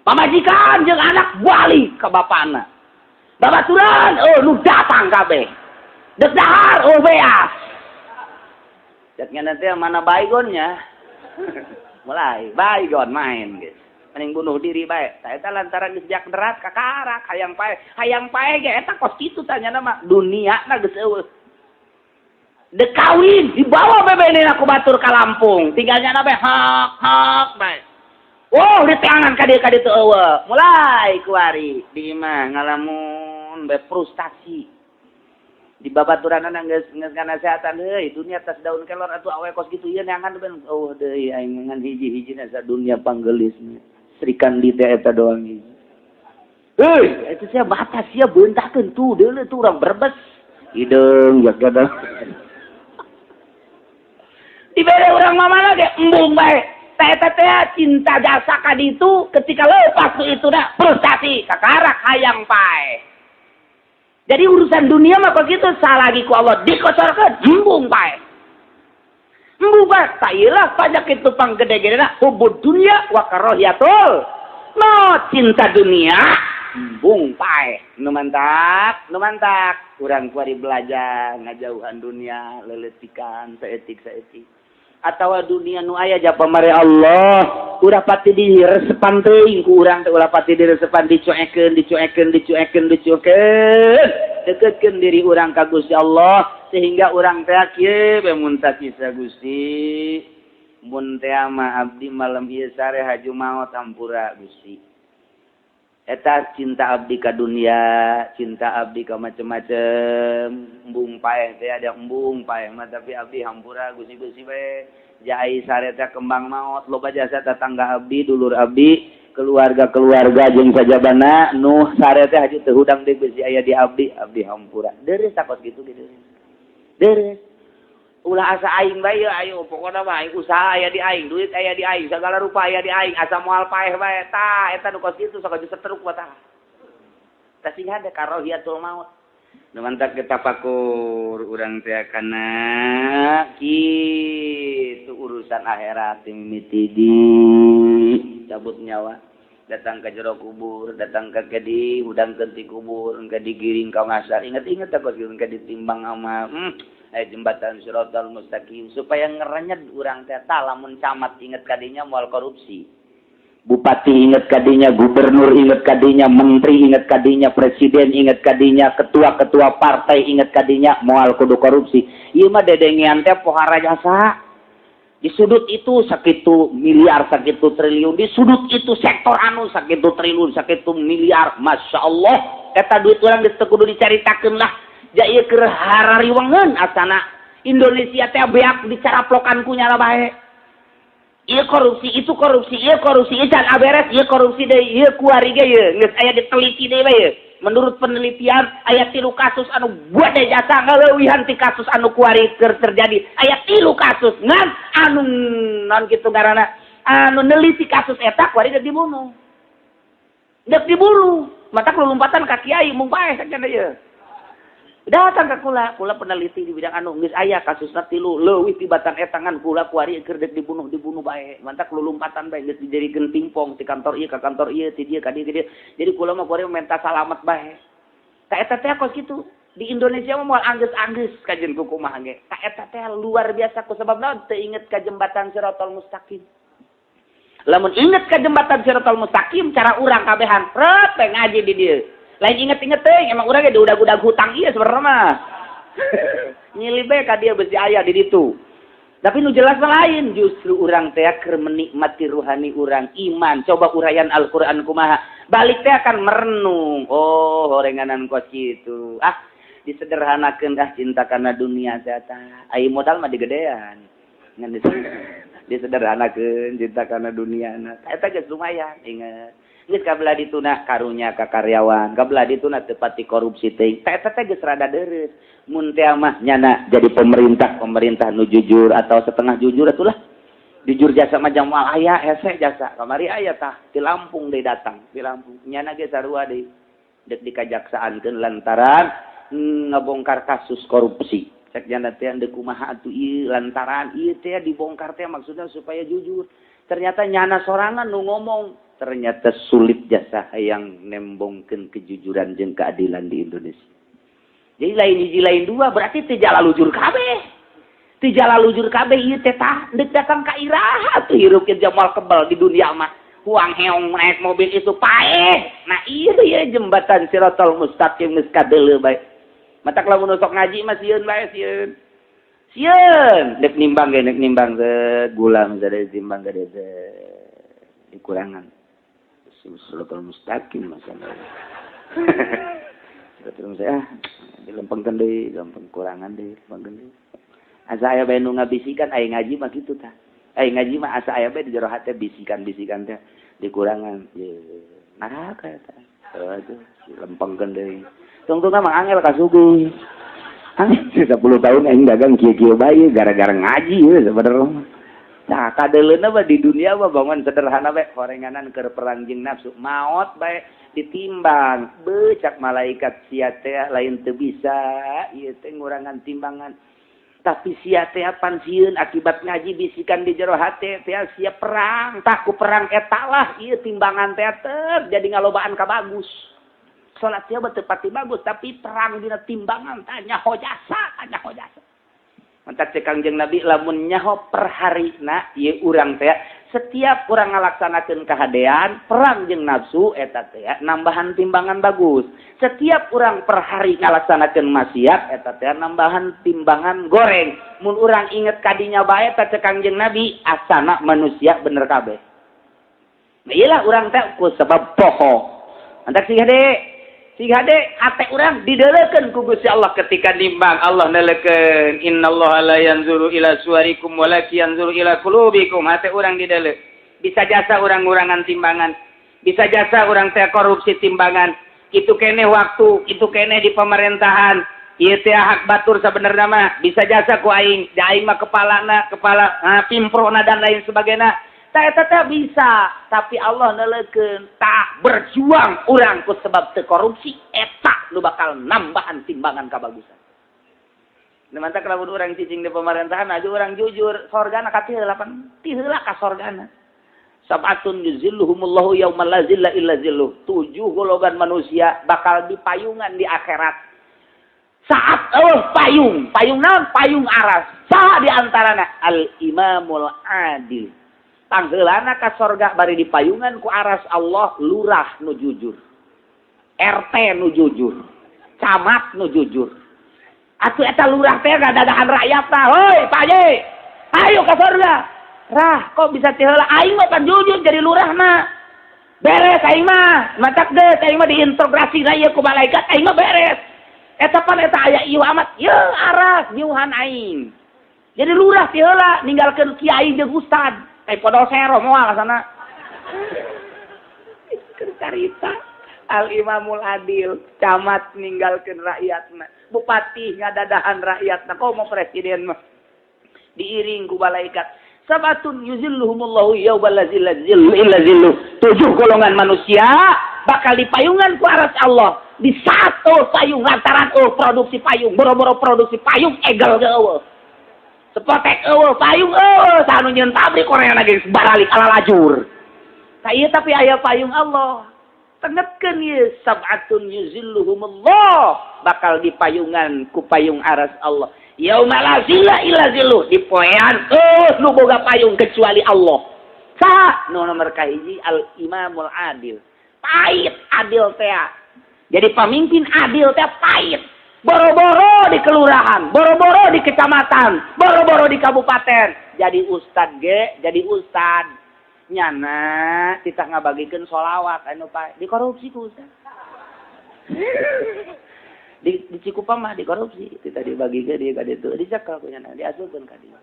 Pamajikan jeung anak balik ka bapana. Babaturan oh nu datang kabeh. Deuk dahar oh beas. Cek nanti mana baygonnya. Mulai baygon main geus. Mending bunuh diri bae. Tah eta lantaran geus jak derat kakarak hayang paeh. Hayang paeh ge eta kos kitu tanya mah dunia na geus eueuh. Dek kawin dibawa bebenena ku batur ka Lampung. Tinggalnya bae hak hak bae. Oh, diteangan ka dieu ka ditu eueuh. Mulai kuari di imah ngalamun bae frustasi. Di babaturanana geus geus nganasehatan heuy dunia tas daun kelor atuh awe kos kitu ieu neangan ben eueuh deui aing ngan hiji-hijina sa dunia panggelisna. Sri Kandi teh eta doang hiji. Heuy, eta sia batas sia beuntakeun tuh deuleu tuh urang Brebes. Hideung jaga. Dibere urang mamana ge embung bae. Teh eta teh cinta jasa ka ditu ketika lepas ku itu dah frustasi kakarak hayang paeh. Jadi urusan dunia mah begitu salagi ku Allah dikocorkeun embung paeh. Embung bae tak ilah pajak itu pang gede-gedena hubud dunia wa karahiyatul no cinta dunia embung paeh. Nu mantak, nu mantak urang kuari belajar ngajauhan dunia leletikan saeutik-saeutik. Atawa dunia nu aya ja pamare Allah ulah pati diresepan teuing ku urang teh ulah pati diresepan dicuekeun dicuekeun dicuekeun dicuekeun deketkeun diri urang ka Gusti Allah sehingga urang teh kieu bae mun sakisa Gusti mun teh mah abdi malam ieu sare haju maot ampura Gusti eta cinta abdi ka dunia cinta abdi ka macem-macem embung paeh teh ada embung paeh mah tapi abdi hampura Gusti Gusti bae jai sare teh kembang maot loba jasa tetangga abdi dulur abdi Keluarga-keluarga jeung sajabana nu sare teh haji teu hudang deui, bisi aya di abdi, abdi hampura. Deres takos kitu gitu. Deres. Ulah asa aing bae ye, ayo pokona mah aing usaha aya di aing, duit aya di aing, segala rupa aya di aing, asa moal paeh bae. Tah eta nu kos kitu sok setruk mah tah. Tah sing hade karohiyatul maut. Nu mantak tafakur urang teh kana kitu urusan akhirat mimiti di cabut nyawa, datang ke jero kubur, datang ke kedi hudangkeun ti kubur, engke digiring ka mahsyar. Inget-inget teh kos engke ditimbang amal. Jembatan siratal mustaqim supaya ngerenyet urang teh. Tah lamun camat inget kadinya moal korupsi, bupati inget kadinya, gubernur inget kadinya, menteri inget kadinya, presiden inget kadinya, ketua-ketua partai inget kadinya, moal kudu korupsi. Ieu mah dedengean teh pohara jasa. Di sudut itu sakitu miliar, sakitu triliun, di sudut itu sektor anu sakitu triliun, sakitu miliar. Masya Allah, eta duit urang geus teu kudu dicaritakeun lah. Ja ieu keur harariwengeun asana Indonesia teh beak dicaraplokan ku nyala bae. Ieu korupsi, itu korupsi, ieu korupsi, ieu can aberes, ieu korupsi deui, ieu kuari ge ieu geus aya diteliti deui bae. Menurut penelitian aya tilu kasus anu buat jasa ngaleuwihan ti kasus anu kuari keur terjadi. Aya tilu kasus ngan anu non kitu ngaranna anu neliti kasus eta kuari deuk dibunuh. Deuk dibunuh. Matak lompatan ka kiai mung bae sakieu ieu. Datang ke kula, kula peneliti di bidang anu geus aya kasusna tilu leuwih tibatan eta ngan kula kuari keur deuk dibunuh, dibunuh bae. Mantak lulumpatan bae geus dijadikeun pingpong ti kantor ieu ka kantor ieu, ti dieu ka dieu ka dieu. Jadi kula mah kuari minta salamet bae. Ta eta teh kos kitu. Di Indonesia mah moal anggeus-anggeus kajeun ku kumaha ge. Ta eta teh luar biasa ku sebab naon teu inget ka jembatan Siratal Mustaqim. Lamun inget ka jembatan Siratal Mustaqim cara urang kabehan rep ngaji di dieu. Lain inget-inget teh, emang urang ge diudag-udag hutang ieu sebenarnya mah. Nyilih bae ka dia besi aya di ditu. Tapi nu jelas mah lain, justru urang teh keur menikmati ruhani urang iman. Coba uraian Al-Qur'an kumaha. Balik teh akan merenung. Oh, horenganan kos kitu. Ah, disederhanakeun ah cinta kana dunia teh tah. Ai modal mah digedean. Ngan disederhanakeun cinta kana dunia na. Eta geus lumayan, inget. Geus kabelah dituna karunya ka karyawan, kabelah dituna teu pati korupsi teh. Eta teh geus rada deureuh. Mun teh mah nyana jadi pemerintah, pemerintah nu jujur atau setengah jujur atulah. Jujur jasa mah jamal aya hese jasa. Kamari aya tah di Lampung deui datang, di Lampung. Nyana ge sarua deui. Deuk dikajaksaankeun lantaran ngebongkar kasus korupsi. Cek nyana teh deuk kumaha atuh ieu lantaran ieu teh dibongkar teh maksudnya supaya jujur. Ternyata nyana sorangan nu ngomong, ternyata sulit jasa yang nembongkeun kejujuran jeung keadilan di Indonesia. Jadi lain hiji lain dua berarti teu lalujur kabeh. Teu lalujur kabeh ieu teh tah deuk datang ka iraha tuh hirup ke jamal kebal di dunia mah. Huang heong naik mobil itu paeh. Nah ieu ieu jembatan Siratal Mustaqim geus kadeuleu bae. Matak lamun sok ngaji mah sieun bae sieun. Sieun deuk nimbang ge deuk nimbang teh gula misalnya ditimbang gede teh dikurangan. Siratal Mustaqim masalah. Siratal Mustaqim ah dilempengkeun deui, lempeng kurangan deui, lempengkeun deui. Asa aya bae nu ngabisikan aya ngaji mah kitu tah. Aya ngaji mah asa aya bae di jero hate bisikan-bisikan teh dikurangan. Ye, neraka eta. Aduh, dilempengkeun deui. Tungtung mah angel ka suguh. Angel 10 tahun aing dagang kieu-kieu bae gara-gara ngaji ye sebenarnya. Nah, kadeuleuna mah di dunia mah bangun sederhana bae, horenganan keur perang jeung nafsu. Maot bae ditimbang, becak malaikat sia teh lain teu bisa, ieu teh ngurangan timbangan. Tapi sia teh pan sieun akibat ngaji bisikan di jero hate teh sia perang, tah ku perang eta lah ieu timbangan teh jadi ngalobaan ka bagus. Salat sia teu pati bagus tapi perang dina timbangan tanya ho jasa, tanya ho jasa. Mantak cek Kangjeng Nabi lamun nyaho per harina ieu urang teh setiap urang ngalaksanakeun kahadean perang jeung nafsu eta teh nambahan timbangan bagus. Setiap urang per hari ngalaksanakeun maksiat eta teh nambahan timbangan goreng. Mun urang inget kadinya bae teh cek Kangjeng Nabi asana manusia bener kabeh. Nah iyalah urang teh ku sebab poho. Mantak sih hade sing hade hate urang dideulekeun ku Gusti Allah ketika nimbang. Allah neuleukeun innallaha la yanzuru ila suwarikum walakin yanzuru ila qulubikum. Hate urang dideuleu bisa jasa urang-urangan timbangan. Bisa jasa urang teh korupsi timbangan. Itu keneh waktu, itu keneh di pemerintahan. Ieu teh hak batur sabenerna mah, bisa jasa ku aing, da aing mah kepalana, kepala pimprona dan lain sebagainya. Tah eta teh bisa, tapi Allah neuleukeun tah berjuang urang ku sebab teu korupsi eta nu bakal nambahan timbangan kabagusan. Nu mantak lamun urang cicing di pemerintahan aja urang jujur, sorgana ka ti heula pan, ti heula ka sorgana. Sab'atun yuzilluhumullahu yauma la zilla illa zilluh. 7 golongan manusia bakal dipayungan di akhirat. Saat eueuh payung, payung naon? Payung aras. Saha di antarana? Al imamul adil. Tanggeulana ka sorga bari dipayungan ku aras Allah, lurah nu jujur, RT nu jujur, camat nu jujur. Atuh eta lurah teh ngadadahan rakyat tah, hoi Pak Haji, ayo ka sorga. Rah, kok bisa ti heula aing mah pan jujur jadi lurahna. Beres aing mah, matak geus aing mah diintegrasi na ieu ku malaikat, aing mah beres. Eta pan eta aya ieu amat, ye aras nyuhan aing. Jadi lurah ti heula ninggalkeun kiai jeung ustad. Kayak podol sero moal sana. Carita al imamul adil, camat ninggalkeun rakyatna, bupati ngadadahan rakyatna, komo presiden mah diiring ku malaikat. Sabatun yuzilluhumullahu yauma la zilla illa zilluh. 7 golongan manusia bakal dipayungan ku aras Allah di saat payung lantaran produksi payung, boro-boro produksi payung egel ge eueuh. Sepotek eueuh, payung eueuh, saha nu nyieun pabrik Korea lagi baralik ala lajur. Tah ieu tapi aya payung Allah. Tengetkeun ieu sab'atun yuzilluhumullah bakal dipayungan ku payung aras Allah. Yauma la zilla illa zilluh, di poean eueuh nu boga payung kecuali Allah. Saha? Nu nomor kahiji al imamul adil. Pahit adil teh. Jadi pemimpin adil teh pahit. Boro-boro di kelurahan, boro-boro di kecamatan, boro-boro di kabupaten. Jadi ustad ge, jadi ustad. Nyana titah ngabagikeun sholawat anu pa dikorupsi ku ustad. Di Cikupa mah dikorupsi, titah dibagikeun dia ka ditu, dicekel ku nyana, diasupkeun ka dieu.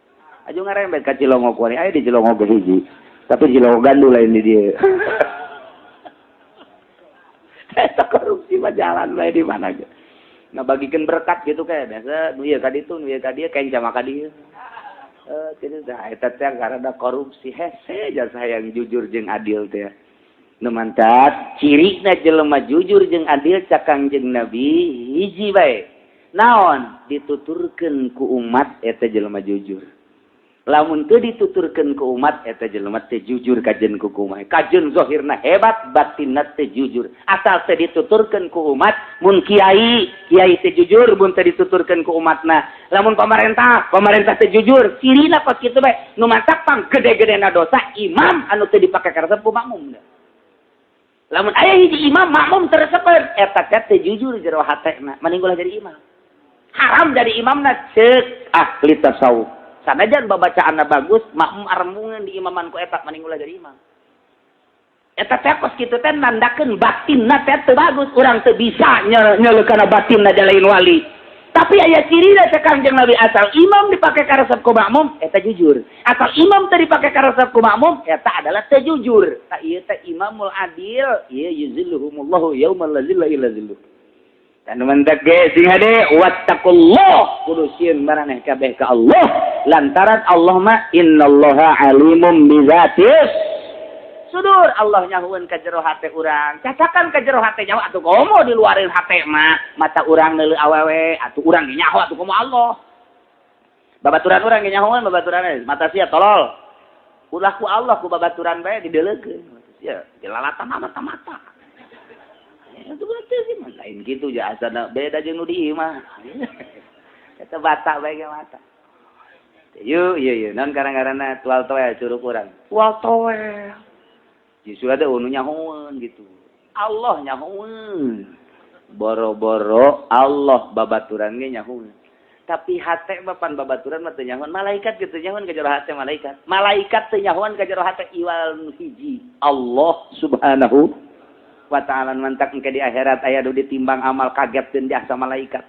Aju ngarembet ka Cilongok kuari, aya di Cilongok ge hiji. Tapi Cilongok gandul lain di dieu. Eta korupsi mah jalan bae di mana ge. Ngabagikeun berkat gitu kayak biasa nu ieu ka ditu, nu ieu ka dieu, kenca mah ka dieu. Kitu tah eta teh karena korupsi hese jasa yang jujur jeung adil teh. Nu mantat cirina jelema jujur jeung adil cak Kangjeng Nabi hiji bae. Naon dituturkeun ku umat eta jelema jujur. Lamun teu dituturkeun ku umat eta jelema teu jujur kajen ku kumaha. Kajen zahirna hebat, batinna teu jujur. Asal teu dituturkeun ku umat, mun kiai, kiai teu jujur mun teu dituturkeun ku umatna. Lamun pemerintah, pemerintah teu jujur, cirina kos kitu bae. Nu matak pang gede-gedena dosa imam anu teu dipake karesep ku makmum. Lamun aya hiji imam makmum teu resepeun, eta teh teu jujur jero hatena, mending ulah jadi imam. Haram jadi imamna ceuk ahli tasawuf. Sanajan babacaanna bagus, makmum arembungeun di imaman ku eta mending ulah jadi imam. Eta teh kos kitu teh nandakeun batinna teh teu bagus, urang teu bisa nyeuleukana batinna da lain wali. Tapi aya cirina teh Kangjeng Nabi asal imam dipake karesep ku makmum eta jujur. Asal imam teu dipake karesep ku makmum eta adalah teu jujur. Tah ieu teh imamul adil, ieu yuzilluhumullahu yauma la zilla illa zilluh. Dan mentek ge sing hade wattaqullah kudu sieun maraneh kabeh ka Allah lantaran Allah mah innallaha alimum bizatis sudur. Allah nyahueun ka jero hate urang, cacakan ka jero hate nyaho atuh komo diluarin hate mah mata urang neuleuh awewe atuh urang ge nyaho atuh komo Allah. Babaturan urang ge nyahoeun babaturan mata sia tolol ulah ku Allah ku babaturan bae dideleukeun sia dilalatan mata-mata. Itu berarti sih mah lain gitu ya asana beda jeung nu di imah. Eta batak bae ge mata. Yuk, iya iya, non karang-karana tual toel curug urang. Tual toel. Justru ada unu nyahoeun gitu. Allah nyahoeun. Boro-boro Allah babaturan ge nyahoeun. Tapi hate bapan babaturan mah teu nyahoeun, malaikat gitu nyahoeun ka jero hate malaikat. Malaikat teu nyahoeun ka jero hate iwal hiji. Allah Subhanahu wa ta'ala mantak engke di akhirat aya nu ditimbang amal kagetkeun jasa malaikat.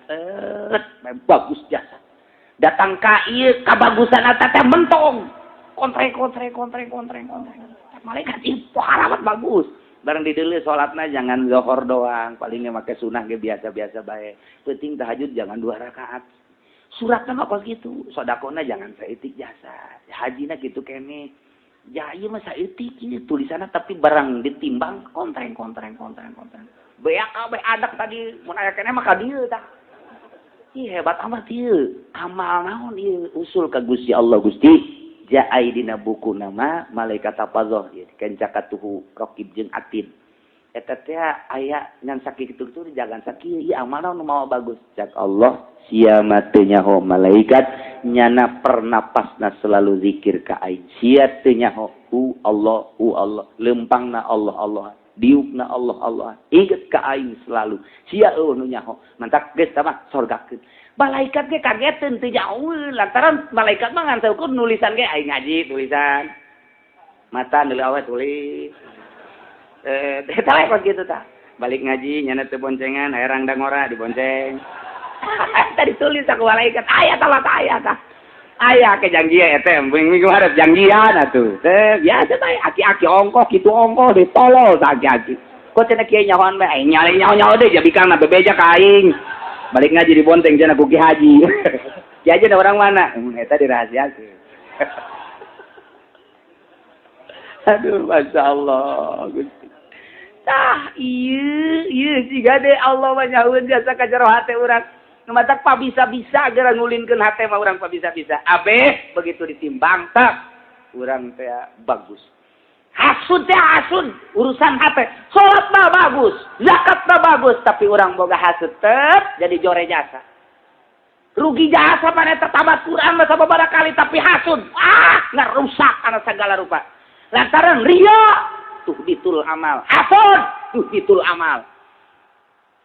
Bagus jasa. Datang ka ieu kabagusan eta teh mentong. Kontreng kontreng kontreng kontreng kontreng. Malaikat ieu poharamat bagus. Barang dideuleu salatna jangan zohor doang, palingnya make sunah ge biasa-biasa bae. Penting tahajud jangan 2 rakaat. Suratna mah kos kitu, sodakohna jangan saeutik jasa. Hajina kitu keneh. Ya ieu mah saeutik ieu tulisanna tapi barang ditimbang kontreng kontreng kontreng kontreng. Beak kabeh adak tadi mun aya keneh mah ka dieu tah. Ih hebat amat ieu. Amal naon ieu usul ka Gusti Allah Gusti. Jaai dina buku nama malaikat tapazoh ieu kencakatuhu raqib jeung atid. Eta teh aya ngan sakitu kitu jangan sakieu ieu amal naon nu mawa bagus. Cak Allah sia mah teu nyaho malaikat nyana pernapasna selalu zikir ka aing. Sia teu nyaho hu Allah hu Allah lempangna Allah Allah diukna Allah Allah inget ka aing selalu. Sia eueuh nu nyaho mantak geus tah mah sorgakeun. Malaikat ge kageteun teu jauh lantaran malaikat mah ngan saukur nulisan ge aing ngaji tulisan. Mata deuleu awe tulis. Eta we kos kitu tah. Balik ngaji nyana teu boncengan aya rangda ngora dibonceng. Tadi tulis aku malaikat aya tah aya tah. Aya ke janjian eta minggu hareup janjian atuh. Teh biasa bae aki-aki ongkoh kitu ongkoh ditolol tah aki-aki. Kok cenah kiai nyahoan bae aing nyale nyaho-nyaho deui jabikana bebeja ka aing. Balik ngaji dibonteng cenah ku Ki Haji. Ki Haji da orang mana? Eta dirahasiakeun. Aduh masyaallah Gusti. Tah ieu ieu siga deui Allah mah nyahueun jasa ka jero hate urang. Nu matak pabisa-bisa geura ngulinkeun hate mah urang pabisa-bisa. Abeh begitu ditimbang tak urang teh bagus. Hasud teh hasud urusan hate. Salat mah bagus, zakat mah bagus, tapi urang boga hasud tep jadi jore jasa. Rugi jasa mana eta tamat Quran mah sababaraha kali tapi hasud. Ah, ngarusak kana segala rupa. Lantaran riya tuh ditul amal. Hasud tuh ditul amal.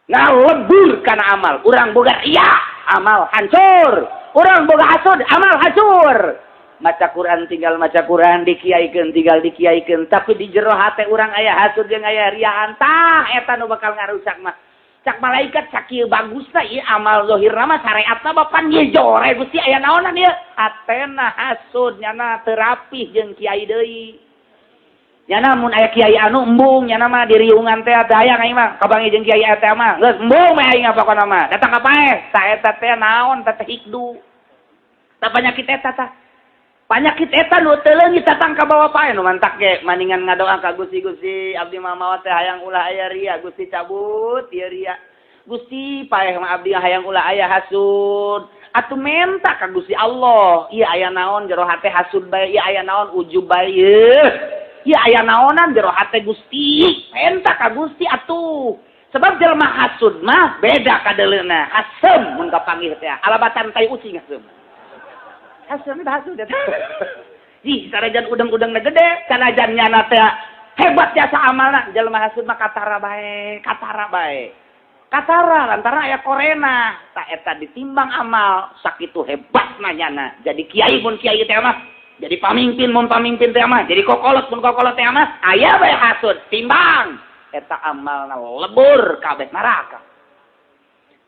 Ngalebur kana amal. Urang boga riya, amal hancur. Urang boga hasud, amal hancur. Maca Quran tinggal maca Quran, dikiaikeun tinggal dikiaikeun, tapi di jero hate urang aya hasud jeung aya riaan tah eta nu bakal ngarusak mah. Cak malaikat sakieu bagusna ieu amal zahirna mah syariatna mah pan ieu jore Gusti aya naonan ieu. Hatena hasud nyana teu rapih jeung kiai deui. Nyana mun aya kiai anu embung nyana mah diriungan teh teu hayang aing mah kabangi jeung kiai eta mah. Geus embung mah aing pokona mah. Datang ka paeh, tah eta teh naon teh hikdu. Tah penyakit eta tah. Penyakit eta nu teu leungit datang ka bawa paeh nu mantak ge maningan ngadoa ka Gusti Gusti abdi mah maot teh hayang ulah aya ria Gusti cabut ieu ria. Gusti paeh mah abdi hayang ulah aya hasud. Atuh menta ka Gusti Allah, ieu aya naon jero hate hasud bae, ieu aya naon ujub bae ieu. Ieu aya naonan jero hate Gusti, menta ka Gusti atuh. Sebab jelema hasud mah beda kadeleuna, hasem mun kapanggih teh. Alabatan tai ucing hasem. Hasud hasud eta. Ih, sanajan udang-udangna gede, sanajan nyana teh hebat jasa amalna, jelema hasud mah katara bae, katara bae. Katara lantaran aya korena, tah eta ditimbang amal sakitu hebatna nyana. Jadi kiai mun kiai teh mah, jadi pamimpin mun pamimpin teh mah, jadi kokolot mun kokolot teh mah, aya bae hasud, timbang eta amalna lebur kabeh neraka.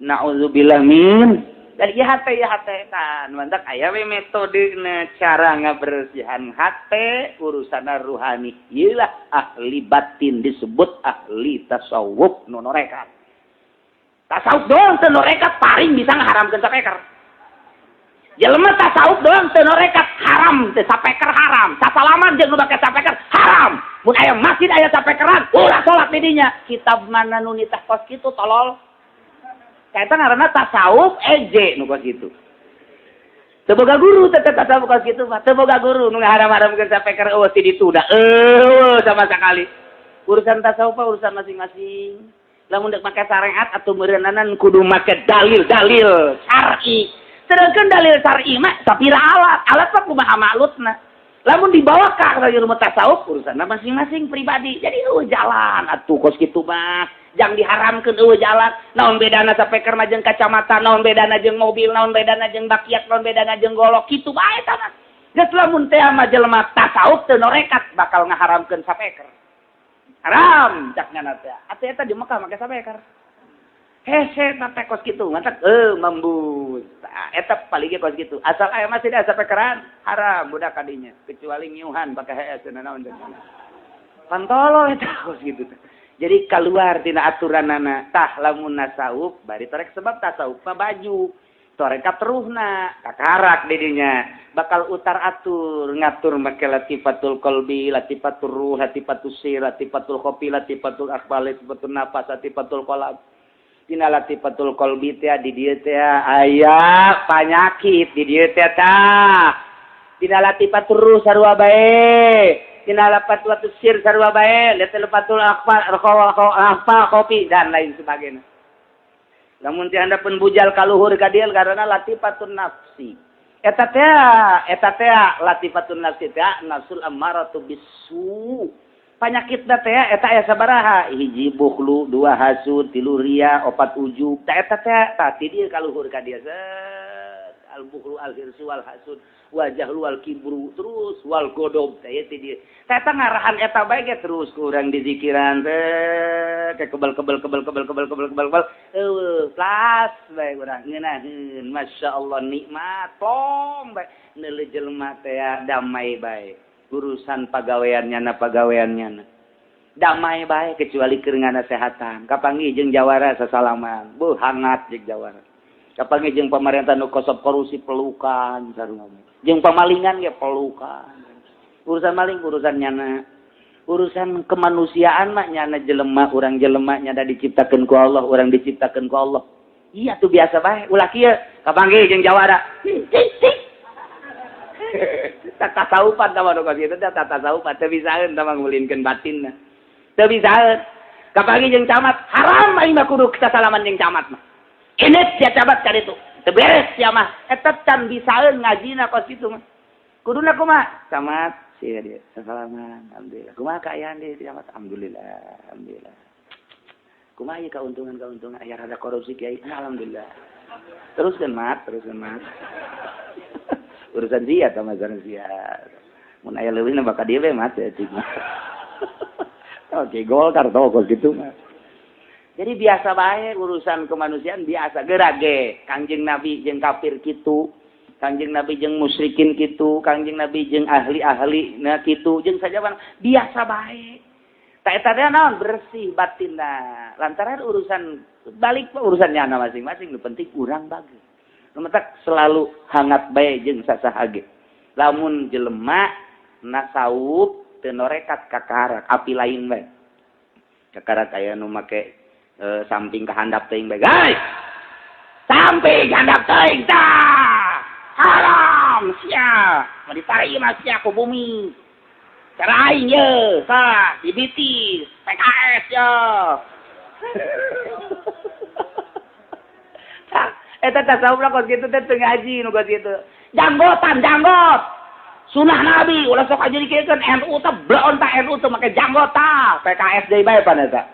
Nauzubillah min. Dari hate ya hate tan mantak aya we metodena cara ngabersihan hate urusan ruhani. Ieu lah ahli batin disebut ahli tasawuf nu norekat. Tasawuf doang teu norekat paling bisa ngaharamkeun sapeker. Jelema tasawuf doang teu norekat haram teu sapeker haram. Sasalaman jeung nu make sapeker haram. Mun aya masjid aya sapekeran ulah salat di dinya. Kitab mana nu nitah kos kitu tolol. Eta ngaranna tasawuf eje nu kos kitu. Teu boga guru teh tasawuf kos kitu mah. Teu boga guru nu ngaharam-haramkeun sapeker eueuh ti ditu da eueuh sama sakali. Urusan tasawuf mah urusan masing-masing. Lamun dek make syariat atuh meureunanan kudu make dalil-dalil syar'i. Sedangkan dalil syar'i mah sapira alat, alat mah kumaha maklutna. Lamun dibawa ka ilmu tasawuf urusanna masing-masing pribadi. Jadi eueuh jalan atuh kos kitu mah. Jang diharamkeun eueuh jalan. Naon bedana sapeker mah jeung kacamata, naon bedana jeung mobil, naon bedana jeung bakiak, naon bedana jeung golok kitu bae eta mah. Geus lamun teh mah jelema tasawuf teu norekat bakal ngaharamkeun sapeker. Haram cak nyana teh. Atuh eta di Mekah make sapeker. Hese teh kos kitu mantak mambus. Tah eta paling ge kos kitu. Asal aya masih da sapekeran haram budak kadinya kecuali ngiuhan pake hees naon teh. Pantolol eta kos kitu. Jadi keluar tina aturanana tah lamun nasawuf bari torek sebab tasawuf mah baju. Torek teruhna kakarak didinya bakal utar atur ngatur make latifatul qalbi, latifatul ruh, latifatul sir, latifatul khofi, latifatul akhbar, latifatul nafas, latifatul qalb. Dina latifatul qalbi teh di dieu teh aya panyakit di dieu teh tah. Dina latifatul ruh sarua bae. Dina latifatul sir sarua bae, latifatul akhbar, akhfa, khofi dan lain sebagainya. Lamun teh handapeun bujal kaluhur ka dieu karena latifatun nafsi. Eta teh latifatun nafsi teh nafsul ammaratu bisu. Panyakitna teh eta aya sabaraha? Hiji bukhlu, dua hasud, tilu riya, opat ujub. Tah eta teh tah ti dieu kaluhur ka dieu. Al bukhlu, al hirsu, wal hasud, wal jahlu, wal kibru, terus wal godob teh ti dieu. Tah eta ngarahan eta bae ge terus ku urang dizikiran teh kebel kebel kebel kebel kebel kebel kebel kebel eueuh plas bae urang ngeunaheun masyaallah nikmat plong bae neuleuh jelema teh damai bae urusan pagaweannya na pagaweannya damai bae kecuali keur nganasehatan kapanggih jeung jawara sasalaman beuh hangat jeung jawara kapanggih jeung pamarentah nu kosop korupsi pelukan sarua jeung pamalingan ge pelukan urusan maling urusan nyana urusan kemanusiaan mah nyana jelema urang jelema nyana diciptakeun ku Allah urang diciptakeun ku Allah iya tuh biasa bae ulah kieu kapanggih jeung jawara tasawufan tah mah kitu teh tasawufan teu bisaeun tah mah ngulinkeun batinna teu bisaeun kapanggih jeung camat haram aing mah kudu sasalaman jeung camat mah ini sia camat ka ditu teu beres sia mah eta can bisaeun ngajina kos kitu mah kuduna kumaha camat sia dia sasalaman alhamdulillah kumaha kaayaan di camat alhamdulillah alhamdulillah kumaha ieu kauntungan-kauntungan aya rada korupsi kiai alhamdulillah teruskeun mat urusan sia tah urusan sia mun aya leuwihna bakal dieu we mat ya cik mah oke Golkar tau kos kitu mah. Jadi biasa bae urusan kemanusiaan biasa gerak ge Kangjeng Nabi jeung kafir kitu, Kangjeng Nabi jeung musyrikin kitu, Kangjeng Nabi jeung ahli-ahli na kitu jeung sajaban biasa bae. Ta eta teh naon bersih batinna. Lantaran urusan balik urusan nyana masing-masing nu penting urang bagi. Nu matak selalu hangat bae jeung sasaha ge. Lamun jelema nasawuf teu norekat kakarak api lain bae. Kakarak aya nu make samping ka handap teuing bae. Guys. Samping handap teuing tah. Haram sia. Mau ditarima sia ku bumi. Cara aing ye, sah dibitis PKS ye. Tah, eta tasawuf lah kos kitu teh teu ngaji nu kos kitu. Janggotan janggot. Sunah Nabi ulah sok aja dikiekeun NU teh bleon tah NU teh make janggot tah. PKS deui bae pan eta.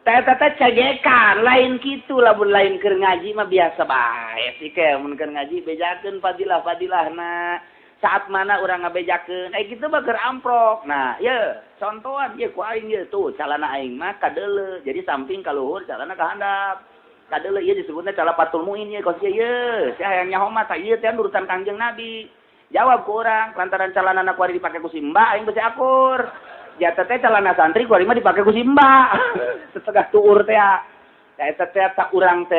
Teh teh cegekan lain kitu lamun lain keur ngaji mah biasa bae sih ke mun keur ngaji bejakeun fadilah-fadilahna. Saat mana urang ngabejakeun kitu mah keur amprok. Nah, ye contohan ye ku aing ye tuh calana aing mah kadeuleu. Jadi samping ka luhur calana ka handap. Kadeuleu ieu disebutna cala patul muin ye kos ye ye. Sia hayang nyaho mah tah ieu teh urusan Kangjeng Nabi. Jawab ku urang lantaran calana kuari dipake ku si Mbak aing besi akur. Jata teh celana santri kuari mah dipake ku si Mbak. Setengah tuur teh. Da eta teh tak urang teh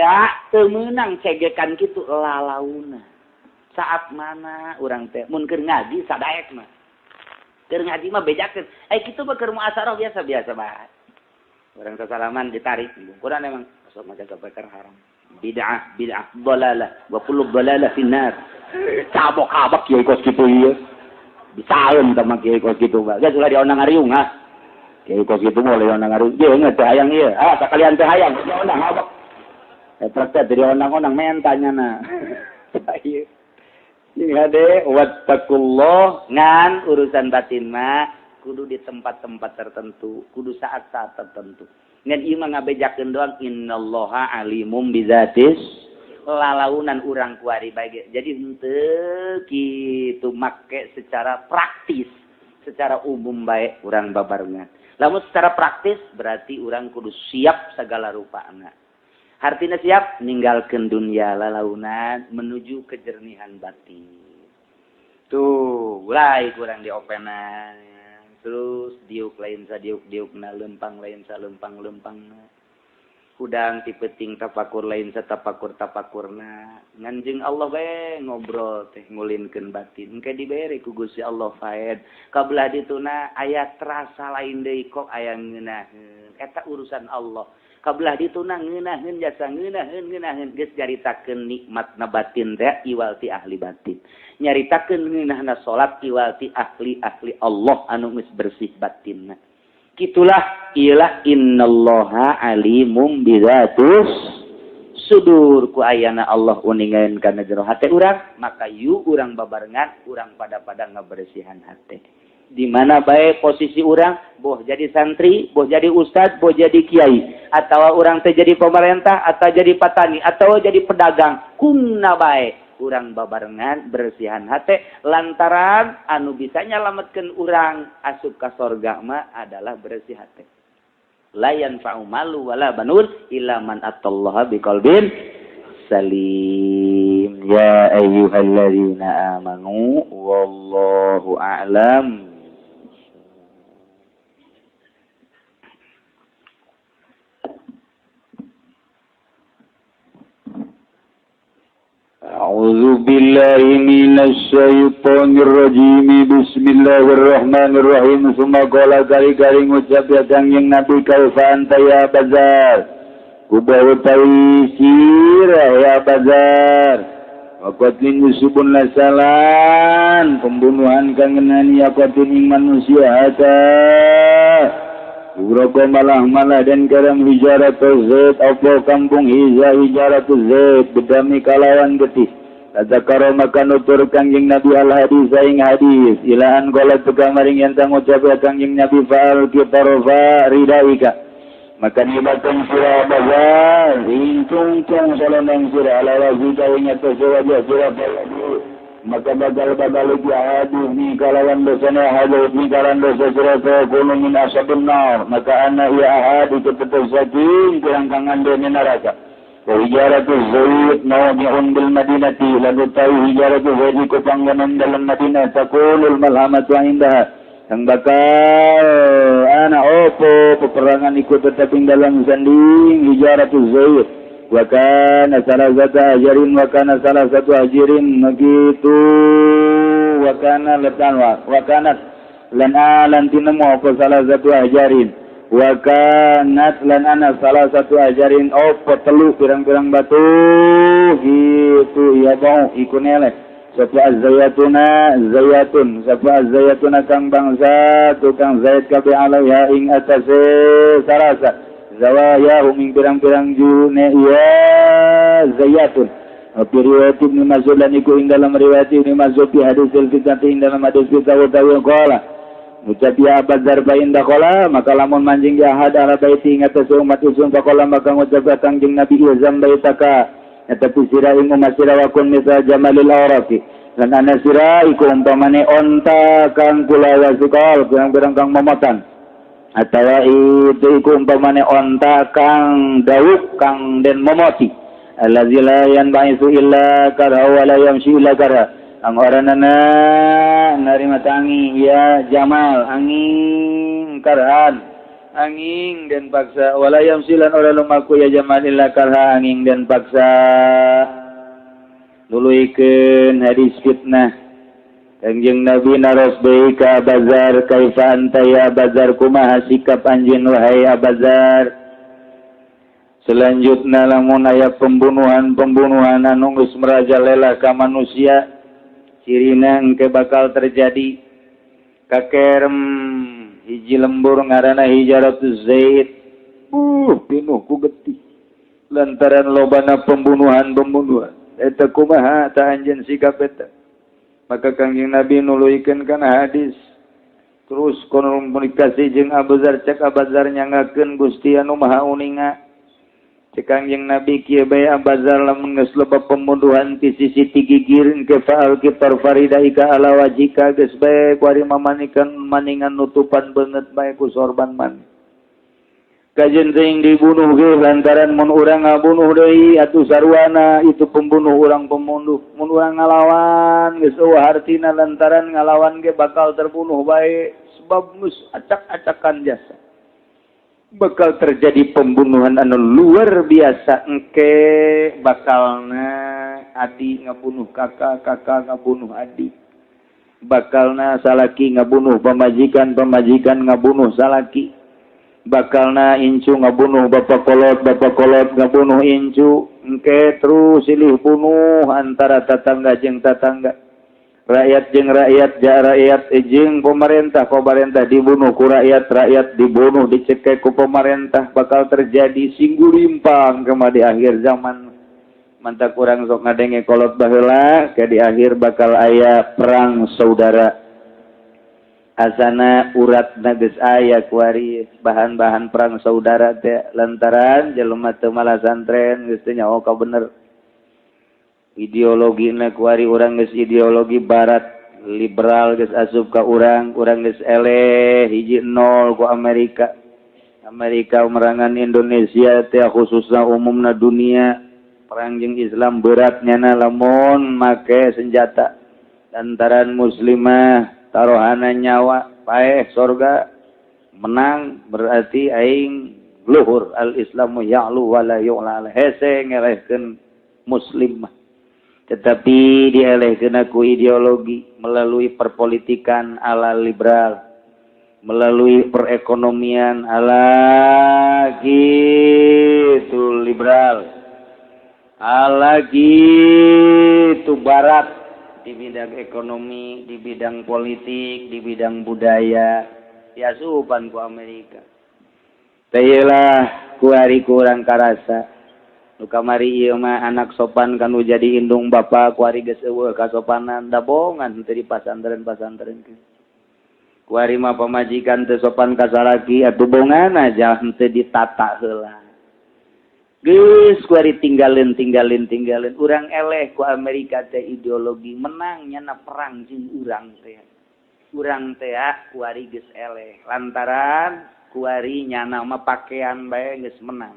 teu meunang cegekan kitu lalauna. Saat mana urang teh mun keur ngaji sadaek mah. Keur ngaji mah bejakeun. Kitu mah keur muasarah biasa-biasa bae. Urang sasalaman ditarik bungkuran emang sok maca kebakar haram. Bid'ah bid'ah dhalalah wa kullu dhalalah finnar. Cabok-cabok kiai kos kitu ieu. Bisaeun tah mah kiai kos kitu mah. Geus ulah diondang ngariung ah. Kiai kos kitu mah ulah diondang ngariung. Ieu teh hayang ieu. Ah sakalian teh hayang diondang abak. Eta teh diondang-ondang mentanya na. Ieu. Ini hade wattaqullah ngan urusan batin mah kudu di tempat-tempat tertentu, kudu saat-saat tertentu. Ngan ieu mah ngabejakeun doang innallaha alimum bizatis lalaunan urang kuari bae. Jadi henteu kitu make secara praktis, secara umum bae urang babarengan. Lamun secara praktis berarti urang kudu siap segala rupana. Artinya siap ninggalkeun dunia lalaunan menuju kejernihan batin. Tuh, mulai kurang diopenan. Terus diuk lain sadiuk-diukna, lempang lain salempang-lempangna. Hudang ti peuting tapakur lain satapakur-tapakurna. Ngan jeung Allah bae ngobrol teh ngulinkeun batin. Engke dibere ku Gusti Allah faed. Kabelah dituna aya terasa lain deui kok aya ngeunaheun. Eta urusan Allah. Kabelah dituna ngeunaheun jasa ngeunaheun ngeunaheun geus nyaritakeun nikmatna batin teh iwal ti ahli batin. Nyaritakeun ngeunahna salat iwal ti ahli-ahli Allah anu geus bersih batinna. Kitulah ialah innallaha alimum bidzatus sudur ku ayana Allah uningaeun kana jero hate urang, maka yu urang babarengan urang pada-pada ngabersihan hate. Di mana bae posisi urang, boh jadi santri, boh jadi ustad, boh jadi kiai, atawa urang teh jadi pemerintah, atau jadi petani, atau jadi pedagang, kumna bae urang babarengan bersihan hate lantaran anu bisa nyalametkeun urang asup ka sorga mah adalah bersih hate. La yanfa'u malu wala banun illa man atallaha biqalbin salim. Ya ayyuhalladzina amanu wallahu a'lam. أعوذ بالله من الشيطان الرجيم بسم الله الرحمن الرحيم ثم قال kali-kali ngucap ya Kangjeng Nabi kaifa anta ya Bazar kubah utawi sirah ya Bazar waqatlin yusubun nasalan pembunuhan kangenani yaqatin ing manusia hata Ugroko malah-malah dan karam hijaratul zaid apa kampung hijaratul zaid bedami kalawan getih. Tadzakara maka nutur Kangjeng Nabi al hadis ing hadis ilahan qala tukamaring yen ngucap Kangjeng Nabi fa'al kitarfa ridaika maka nibatun sira bazar ing tungtung salonang sira ala wajika ing atas wajah sira maka bakal babalik ya hadis ni kalawan dosana hadis ni kalawan dosa sira kono min ashabun nar maka ana ya ahad itu tetap saking kurang dene neraka wa hijaratu zaid mawdi'un bil madinati lan utawi hijaratu zaid iku panggonan dalam Madinah taqulul malhamatu indaha kang bakal ana opo peperangan iku tetep ing dalam sanding hijaratu zaid wa kana salah satu ajarin wa kana salah satu ajirin begitu wa kana letan wa kana lan alan tinemu apa salah satu ajarin wa kanat lan ana salah satu ajarin apa telu pirang-pirang batu gitu ya bau iku neleh sapa azayatuna zayatun sapa azayatuna kang bangsa tukang zayat kabe alaiha ing atase sarasa zawaya huming pirang-pirang june ya zayatun fi riwayat Ibnu Mas'ud lan iku ing dalam riwayat Ibnu Mas'ud fi hadisil fitnah ing dalam hadis fitnah utawi qala ucap ya Abadzar fa inda qala maka lamun manjing ya ahad ala baiti ing atas umat usun faqala maka ngucap Kangjeng Nabi ilzam baitaka eta sira ing umat sira wa kun misal jamalil awraqi lan ana sira iku umpamane onta kang kula wasikal pirang-pirang kang momotan atawa itu iku umpamane onta kang dawuk kang den momoti allazi la yanba'isu illa karha wa la yamshi illa karha ang oranana narima tangi ya jamal angin karhan angin dan paksa wala yamshi lan ora lumaku ya jamal illa karha angin dan paksa nuluikeun hadis fitnah Kangjeng Nabi naros deui ka Abazar kaifa anta ya Abazar kumaha sikap anjeun wahai Abazar. Selanjutna lamun aya pembunuhan-pembunuhan anu geus merajalela ka manusia cirina engke bakal terjadi kakerem hiji lembur ngaranna hijaratuz zaid pinuh ku getih lantaran lobana pembunuhan-pembunuhan eta kumaha ta anjeun sikap eta. Maka Kangjeng Nabi nuluikeun kana hadis terus komunikasi jeung Abuzar cek Abuzar nyangakeun Gusti anu Maha Uninga cek Kangjeng Nabi kieu bae Abuzar lamun geus loba pembunuhan ti sisi ti gigir ke faal kitar faridaika ala wajika geus bae kuari mamanikan maningan nutupan beungeut bae ku sorban man kajen teuing dibunuh ge lantaran mun urang ngabunuh deui atuh sarwana itu pembunuh urang pembunuh mun urang ngalawan geus eueuh hartina lantaran ngalawan ge bakal terbunuh bae sebab Sebab geus acak-acakan jasa. Bakal terjadi pembunuhan anu luar biasa engke, bakalna adik ngabunuh kakak, kakak ngabunuh adik, bakalna salaki ngabunuh pamajikan, pamajikan ngabunuh salaki, bakalna incu ngabunuh bapak kolot, bapak kolot ngabunuh incu. Engke terus silih bunuh antara tetangga jeung tetangga, rakyat jeung rakyat, ja rakyat jeung pemerintah, pemerintah dibunuh ku rakyat, rakyat dibunuh, dicekek ku pemerintah. Bakal terjadi singgurimpang kema di akhir zaman. Matak kurang sok ngadenge kolot baheula ke di akhir bakal aya perang saudara. Asana urat geus aya kuari bahan-bahan perang saudara teh, lantaran jelema teu malasantren, geus teu nyaho ka bener ideologi na. Kuari urang geus ideologi barat liberal geus asup ka urang, urang geus eleh hiji nol ku Amerika. Amerika merangan Indonesia teh, khususnya umumna dunia, perang jeung Islam berat nyana lamun make senjata, lantaran muslimah taruhana nyawa, paeh sorga, menang berarti aing luhur. Al islamu ya'lu wala yu'la, hese ngelehkeun muslim mah, tetapi dielehkeun ku ideologi melalui perpolitikan ala liberal, melalui perekonomian ala gitu liberal, ala gitu barat, di bidang ekonomi, di bidang politik, di bidang budaya diasupan ku Amerika. Lah kuari kurang karasa nu kamari ieu mah anak sopan kan jadi indung bapa, kuari geus euweuh kasopanan, dabongan teu di pasantren-pasantren. Kuari mah pamajikan teu sopan ka salaki, atuh bongan aja henteu ditata heula. Geus kuari tinggalin, tinggalin, tinggalin. Urang eleh ku Amerika teh, ideologi menang nyana perang jeung urang teh. Urang teh kuari geus eleh lantaran kuari nyana mah pakaian bae geus menang.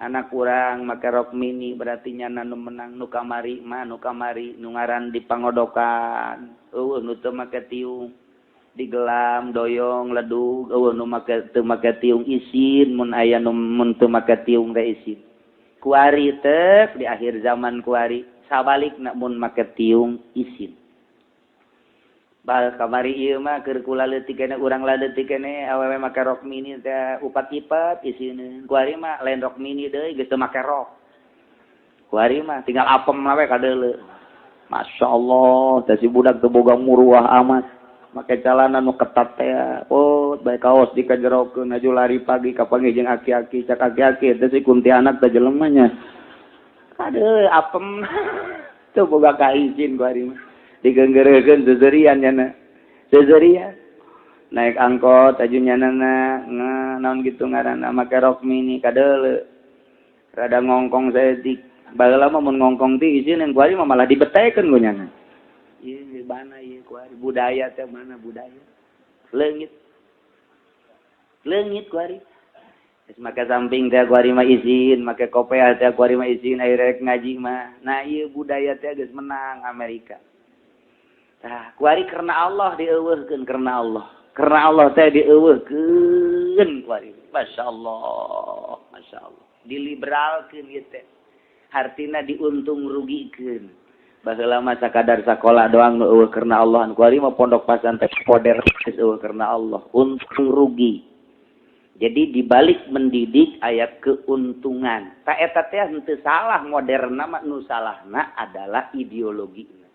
Anak kurang make rok mini berarti nyana nu menang. Nu kamari mah, nu kamari nu ngaran di pangodokan euweuh nu teu make tiung, digelam doyong ledug, euweuh nu make teu make tiung, isin mun aya nu mun teu make tiung teh isin. Kuari teh di akhir zaman kuari sabalikna, mun make tiung isin. Bal kamari ieu mah keur kula leutik keneh, urang leutik keneh, awewe make rok mini teh upat-ipat isineun. Kuari mah lain rok mini deui, geus teu make rok. Kuari mah tinggal apem we kadeuleu. Masya Allah, teh si budak teu boga muruah amat. Make calana nu ketat teh, oh bae kaos dikajerokeun, aju lari pagi kapanggih jeung aki-aki, cak aki-aki teh si kuntianak teh jelema nya. Aduh, apem. Teu boga kaizin kuari mah. Digenggerekeun seserian nyana, seserian naik angkot aju nyana naon gitu ngaranna, make rok mini kadeuleu, rada ngongkong saeutik. Baheula mah mun ngongkong ti izin, kuari mah malah dibetekeun ku nyana. Ieu mana ieu kuari budaya teh, mana budaya leungit, leungit kuari. Geus make samping teh kuari mah izin, make kopeah teh kuari mah izin, aya rek ngaji mah. Nah, ieu budaya teh geus menang Amerika. Tah, kuari karena Allah dieuweuhkeun, karena Allah. Karena Allah teh dieuweuhkeun kuari. Masya Allah, Masya Allah. Diliberalkeun ieu teh. Hartina diuntung rugikeun. Baheula mah sakadar sakola doang nu euweuh karena Allah, kuari mah pondok pesantren modern geus euweuh karena Allah, untung rugi. Jadi dibalik mendidik aya keuntungan. Tak eta teh henteu salah modern mah, nu salahna adalah ideologi.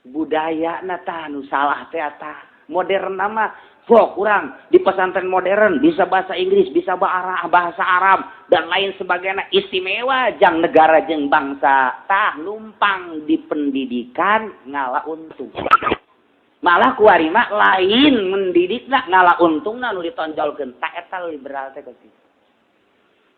Budaya na tah nu salah teh. Tah, modern nama sok kurang di pesantren modern bisa bahasa Inggris, bisa bahasa Arab dan lain sebagainya, istimewa jang negara jeng bangsa. Tah, numpang di pendidikan ngala untung. Malah kuari mah lain mendidik ngala untung nu ditonjolkeun. Tak eta liberal teh kos.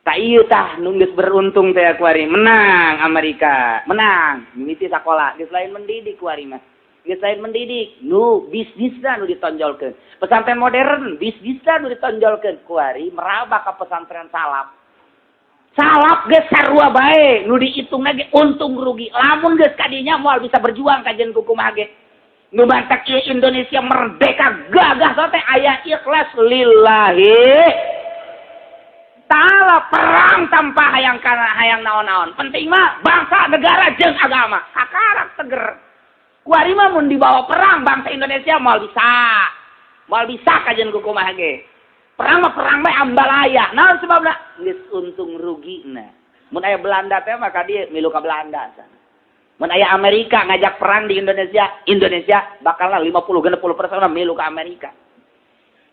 Tak ieu tah nu geus beruntung teh kuari, menang Amerika, menang mimiti sakola geus lain mendidik. Kuari mah geus lain mendidik, nu bisnisna nu ditonjolkeun. Pesantren modern bisnisna nu ditonjolkeun. Kuari meraba ka pesantren salaf, salaf geus sarua bae, nu dihitung lagi untung rugi. Lamun geus kadinya moal bisa berjuang kajian kumaha ge. Nu matak ieu Indonesia merdeka gagah teh aya ikhlas lillahi ta'ala, perang tanpa hayang kana hayang naon-naon. Penting mah bangsa, negara jeung agama. Kakarak teger. Kuari mah mun dibawa perang bangsa Indonesia moal bisa. Moal bisa kajian ku kumaha ge. Perang mah perang bae ambalaya. Naon sebabna? Geus untung rugina. Mun aya Belanda teh mah ka dieu milu ka Belanda sana. Mun aya Amerika ngajak perang di Indonesia, Indonesia bakal 50-60% milu ka Amerika.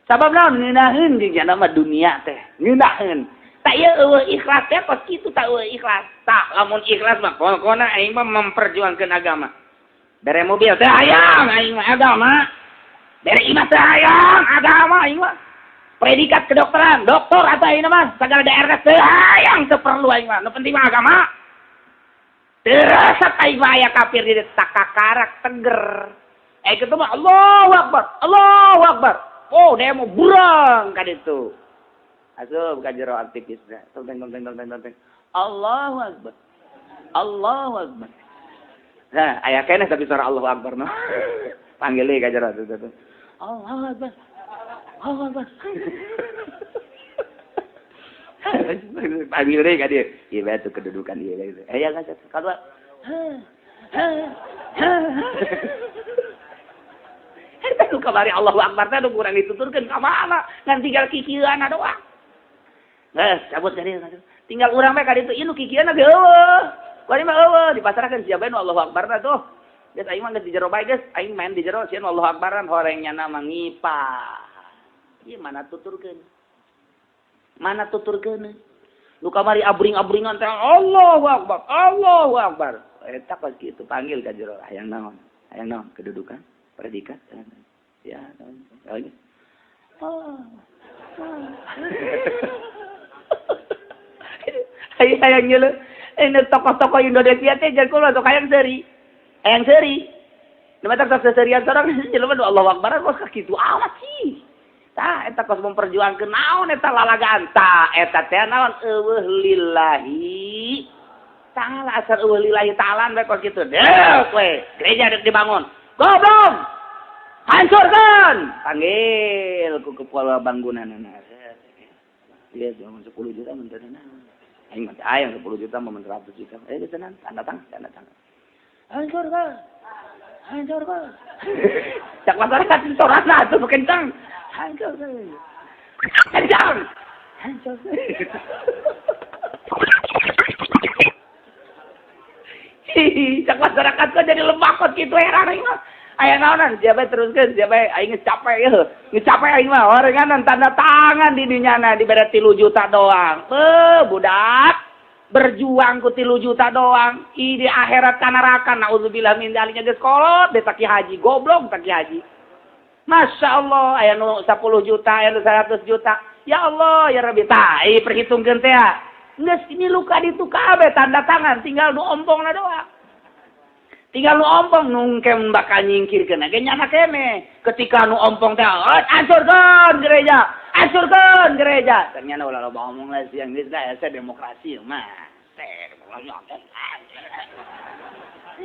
Sabab naon ngeunaheun jeung nya mah dunia teh, ngeunaheun. Tak ieu eueuh ikhlas teh kos kitu tak eueuh ikhlas. Tah lamun ikhlas mah pokona aing mah memperjuangkeun agama. Bere mobil teh hayang aing mah agama. Bere imah teh hayang agama aing mah. Predikat kedokteran, dokter atau aing mah segala daerah teh hayang teu perlu aing mah. Nu penting mah agama. Terasa aing mah aya kafir di takakarak teger. Kitu mah Allahu Akbar, Allahu Akbar. Oh, demo burang ka ditu. Asup ka jero aktivisna. Tong tong tong tong tong. Allahu Akbar. Allahu Akbar. Nah, aya keneh tapi suara Allahu Akbar mah. Panggil deui ka jero tuh. Allahu Akbar. Allahu Akbar. Panggil deui ka dieu. Ieu bae tuh kedudukan ieu bae. Aya ka kadua. Eta nu kamari Allahu Akbar teh nu kurang dituturkeun ka mana? Ngan tinggal kikieuana doang. Geus cabut ka dieu. Tinggal urang bae ka ditu ieu nu kikieuana ge eueuh. Kuari mah eueuh dipasrahkeun sia bae nu Allahu Akbar teh tuh. Geus aing mah geus di jero bae geus, aing main di jero sieun Allahu Akbaran horeng nyana mah ngipah. Ieu mana tuturkeun? Mana tuturkeun? Nu kamari abring-abringan teh Allahu Akbar, Allahu Akbar. Eta kos kitu panggil ka jero hayang naon? Hayang naon kedudukan? Predikat ya lagi. Oh. Hayang nyeuleuh ini tokoh-tokoh Indonesia teh jeung kulo sok hayang seuri. Hayang seuri. Nu matak sok seserian sorang jelema nu Allahu Akbar kos kitu amat sih. Tah eta kos memperjuangkeun naon eta lalagaan tah eta teh naon eueuh lillahi ta'ala asal eueuh lillahi ta'ala bae kos kitu. Deuk we gereja deuk dibangun. Goblok! Hancurkan! Panggil ku kepala bangunan. Iya, cuma 10 juta menteri. Aing mah ayang 10 juta mah 100 juta. Geus tenan, tanda tangan, tanda tangan. Hancurkan! Hancurkan! Cak masyarakat sorana atuh kencang. Hancurkan! Kencang! Hancurkan! Cak masyarakat kok jadi lemah kok kitu heran aing mah. Aya naonan sia bae teruskeun sia bae aing geus capek yeuh. Geus capek aing mah orenganan tanda tangan di dinyana dibere 3 juta doang. Beuh budak berjuang ku 3 juta doang. Ih di akhirat ka neraka naudzubillah min dzalik geus kolot deui taki haji goblok taki haji. Masya Allah aya nu 10 juta aya nu 100 juta. Ya Allah ya Rabbi tah ieu perhitungkeun teh. Geus ini luka ditu kabeh tanda tangan tinggal nu ompongna doang. Tinggal nu ompong nungkem bakal nyingkirkeun ge nyana kene. Ketika nu ompong teh hancurkeun gereja, hancurkeun gereja. Ternyata ulah loba omong lah siang geus lah asa demokrasi mah.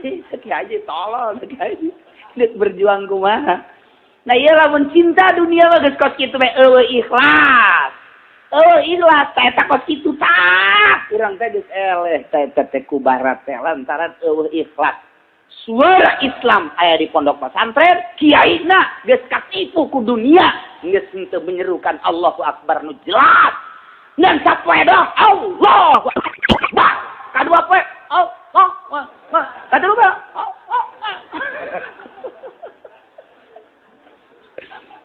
Seki haji tolol seki haji. Geus berjuang kumaha. Nah ieu lamun cinta dunia mah geus kos kitu bae eueuh ikhlas. Oh ikhlas teh eta kos kitu tah. Urang teh geus eleh teh teh ku barat teh lantaran eueuh ikhlas. Suara Islam aya di pondok pesantren, kiaina geus katipu ku dunia, geus henteu menyerukan Allahu Akbar nu jelas. Ngan sapoe doang Allahu Akbar. Kadua poe Allah Akbar. Kadua poe Allah.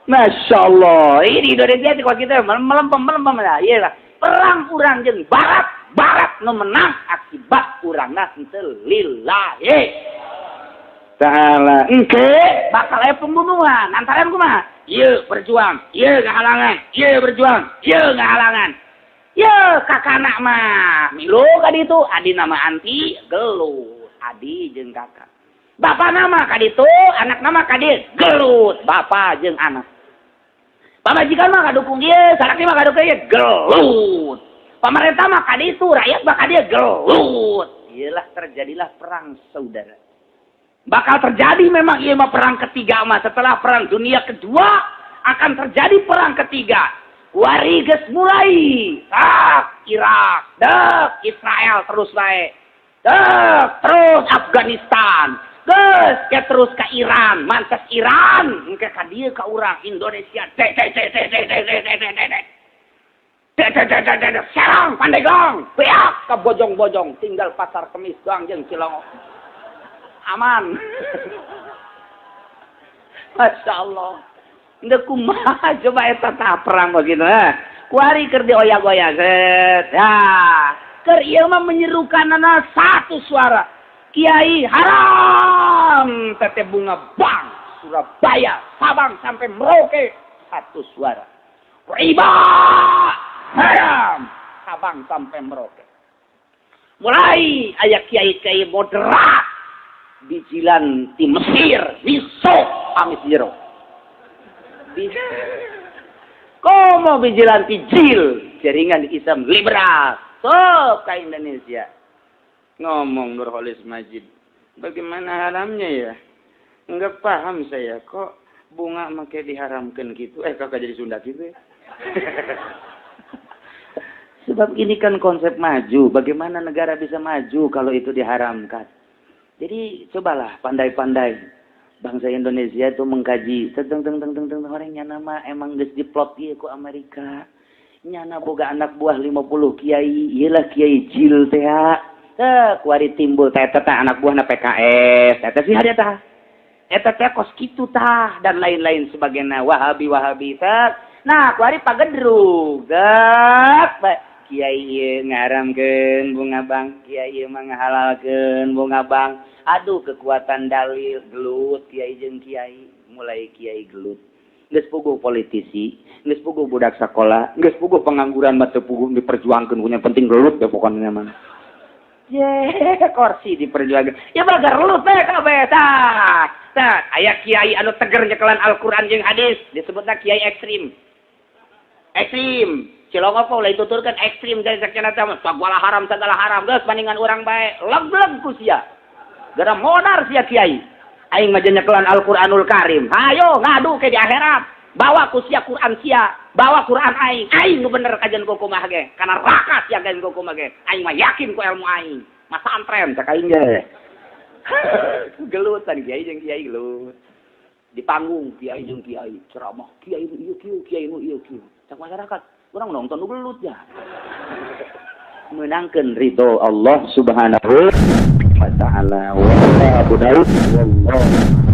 Masya Allah, ini Indonesia sih kalau kita melempem-melempem lah, iyalah. Perang urang jeung barat, barat nu menang akibat urangna henteu lillahi ta'ala. Engke bakal aya pembunuhan antara kumaha? Ieu berjuang, ieu ngahalangan, ieu berjuang, ieu ngahalangan. Ieu kakana mah milu ka ditu, adi nama anti gelut, adi jeung kakak. Bapak nama ka ditu, anak nama ka dieu gelut, bapak jeung anak. Pamajikan mah kadukung ieu, salaki mah kadukung ieu gelut. Pamarentah mah ka ditu, rakyat mah ka dieu gelut. Iyalah terjadilah perang saudara. Bakal terjadi memang ieu mah perang ketiga mah, setelah perang dunia kedua akan terjadi perang ketiga. Kuari geus mulai. Tak Irak, dek Israel terus bae. Dek terus Afghanistan. Geus ke terus ke Iran, mantes Iran, engke ka dieu ka urang Indonesia. Dek dek dek dek dek dek dek dek dek dek. Dek dek dek dek dek, Serang, Pandeglang, beak ke Bojong-Bojong, tinggal Pasar Kemis doang jeung Cilongok. Aman. Masya Allah. Ndek kumaha coba eta tah perang begitu ha. Kuari keur dioyak-oyak set. Ya. Keur ieu mah menyerukanana satu suara. Kiai haram tete bunga bang Surabaya, Sabang sampai Merauke satu suara. Riba haram Sabang sampai Merauke. Mulai aya kiai-kiai moderat bijilan di Mesir, misok amis jero. Komo bijilan ti JIL, jaringan Islam liberal. Sok ka Indonesia. Ngomong Nurcholish Madjid, bagaimana haramnya ya? Enggak paham saya kok bunga make diharamkan gitu. Eh, kakak jadi Sunda gitu ya. Sebab ini kan konsep maju. Bagaimana negara bisa maju kalau itu diharamkan? Jadi cobalah pandai-pandai bangsa Indonesia itu mengkaji tentang tentang tentang orang nyana mah emang geus diplot ieu ku Amerika. Nyana boga anak buah 50 kiai, iyalah kiai JIL teh. Teh kuari timbul teh teh anak buahna PKS, eta sih ada tah. Eta teh kos kitu tah dan lain-lain sebagainya, Wahabi Wahabi teh. Nah, kuari pagedrug. Dek, kiai ieu ngaramkeun bunga bang, kiai ieu mah ngahalalkeun bunga bang. Aduh, kekuatan dalil gelut kiai jeung kiai, mulai kiai gelut. Geus puguh politisi, geus puguh budak sekolah, geus puguh pengangguran mah teu puguh diperjuangkeun, yang penting gelut ya pokoknya mah. Ye, kursi diperjuangkeun. Ya bagar gelut teh kabeh tah. Tah, aya kiai anu teger nyekelan Al-Qur'an jeung hadis, disebutna kiai ekstrim. Ekstrim. Cilongok ulah dituturkeun ekstrim dari sakjana teh segala haram segala haram geus bandingan urang bae leg-leg ku sia. Gara modar sia kiai. Aing mah nyekelan Al-Qur'anul Karim. Hayo ngadu ke di akhirat. Bawa ku sia Quran sia, bawa Quran aing. Aing nu bener kajian ku kumaha ge. Kana neraka sia kajian ku kumaha ge. Aing mah yakin ku ilmu aing. Masantren cek aing ge. Gelutan kiai jeung kiai gelut. Di panggung kiai jeung kiai ceramah, kiai nu ieu kieu, kiai nu ieu kieu. Cak masyarakat, urang nonton nu gelut ya. Menangkeun ridho Allah Subhanahu wa taala. Wallahu wallahu.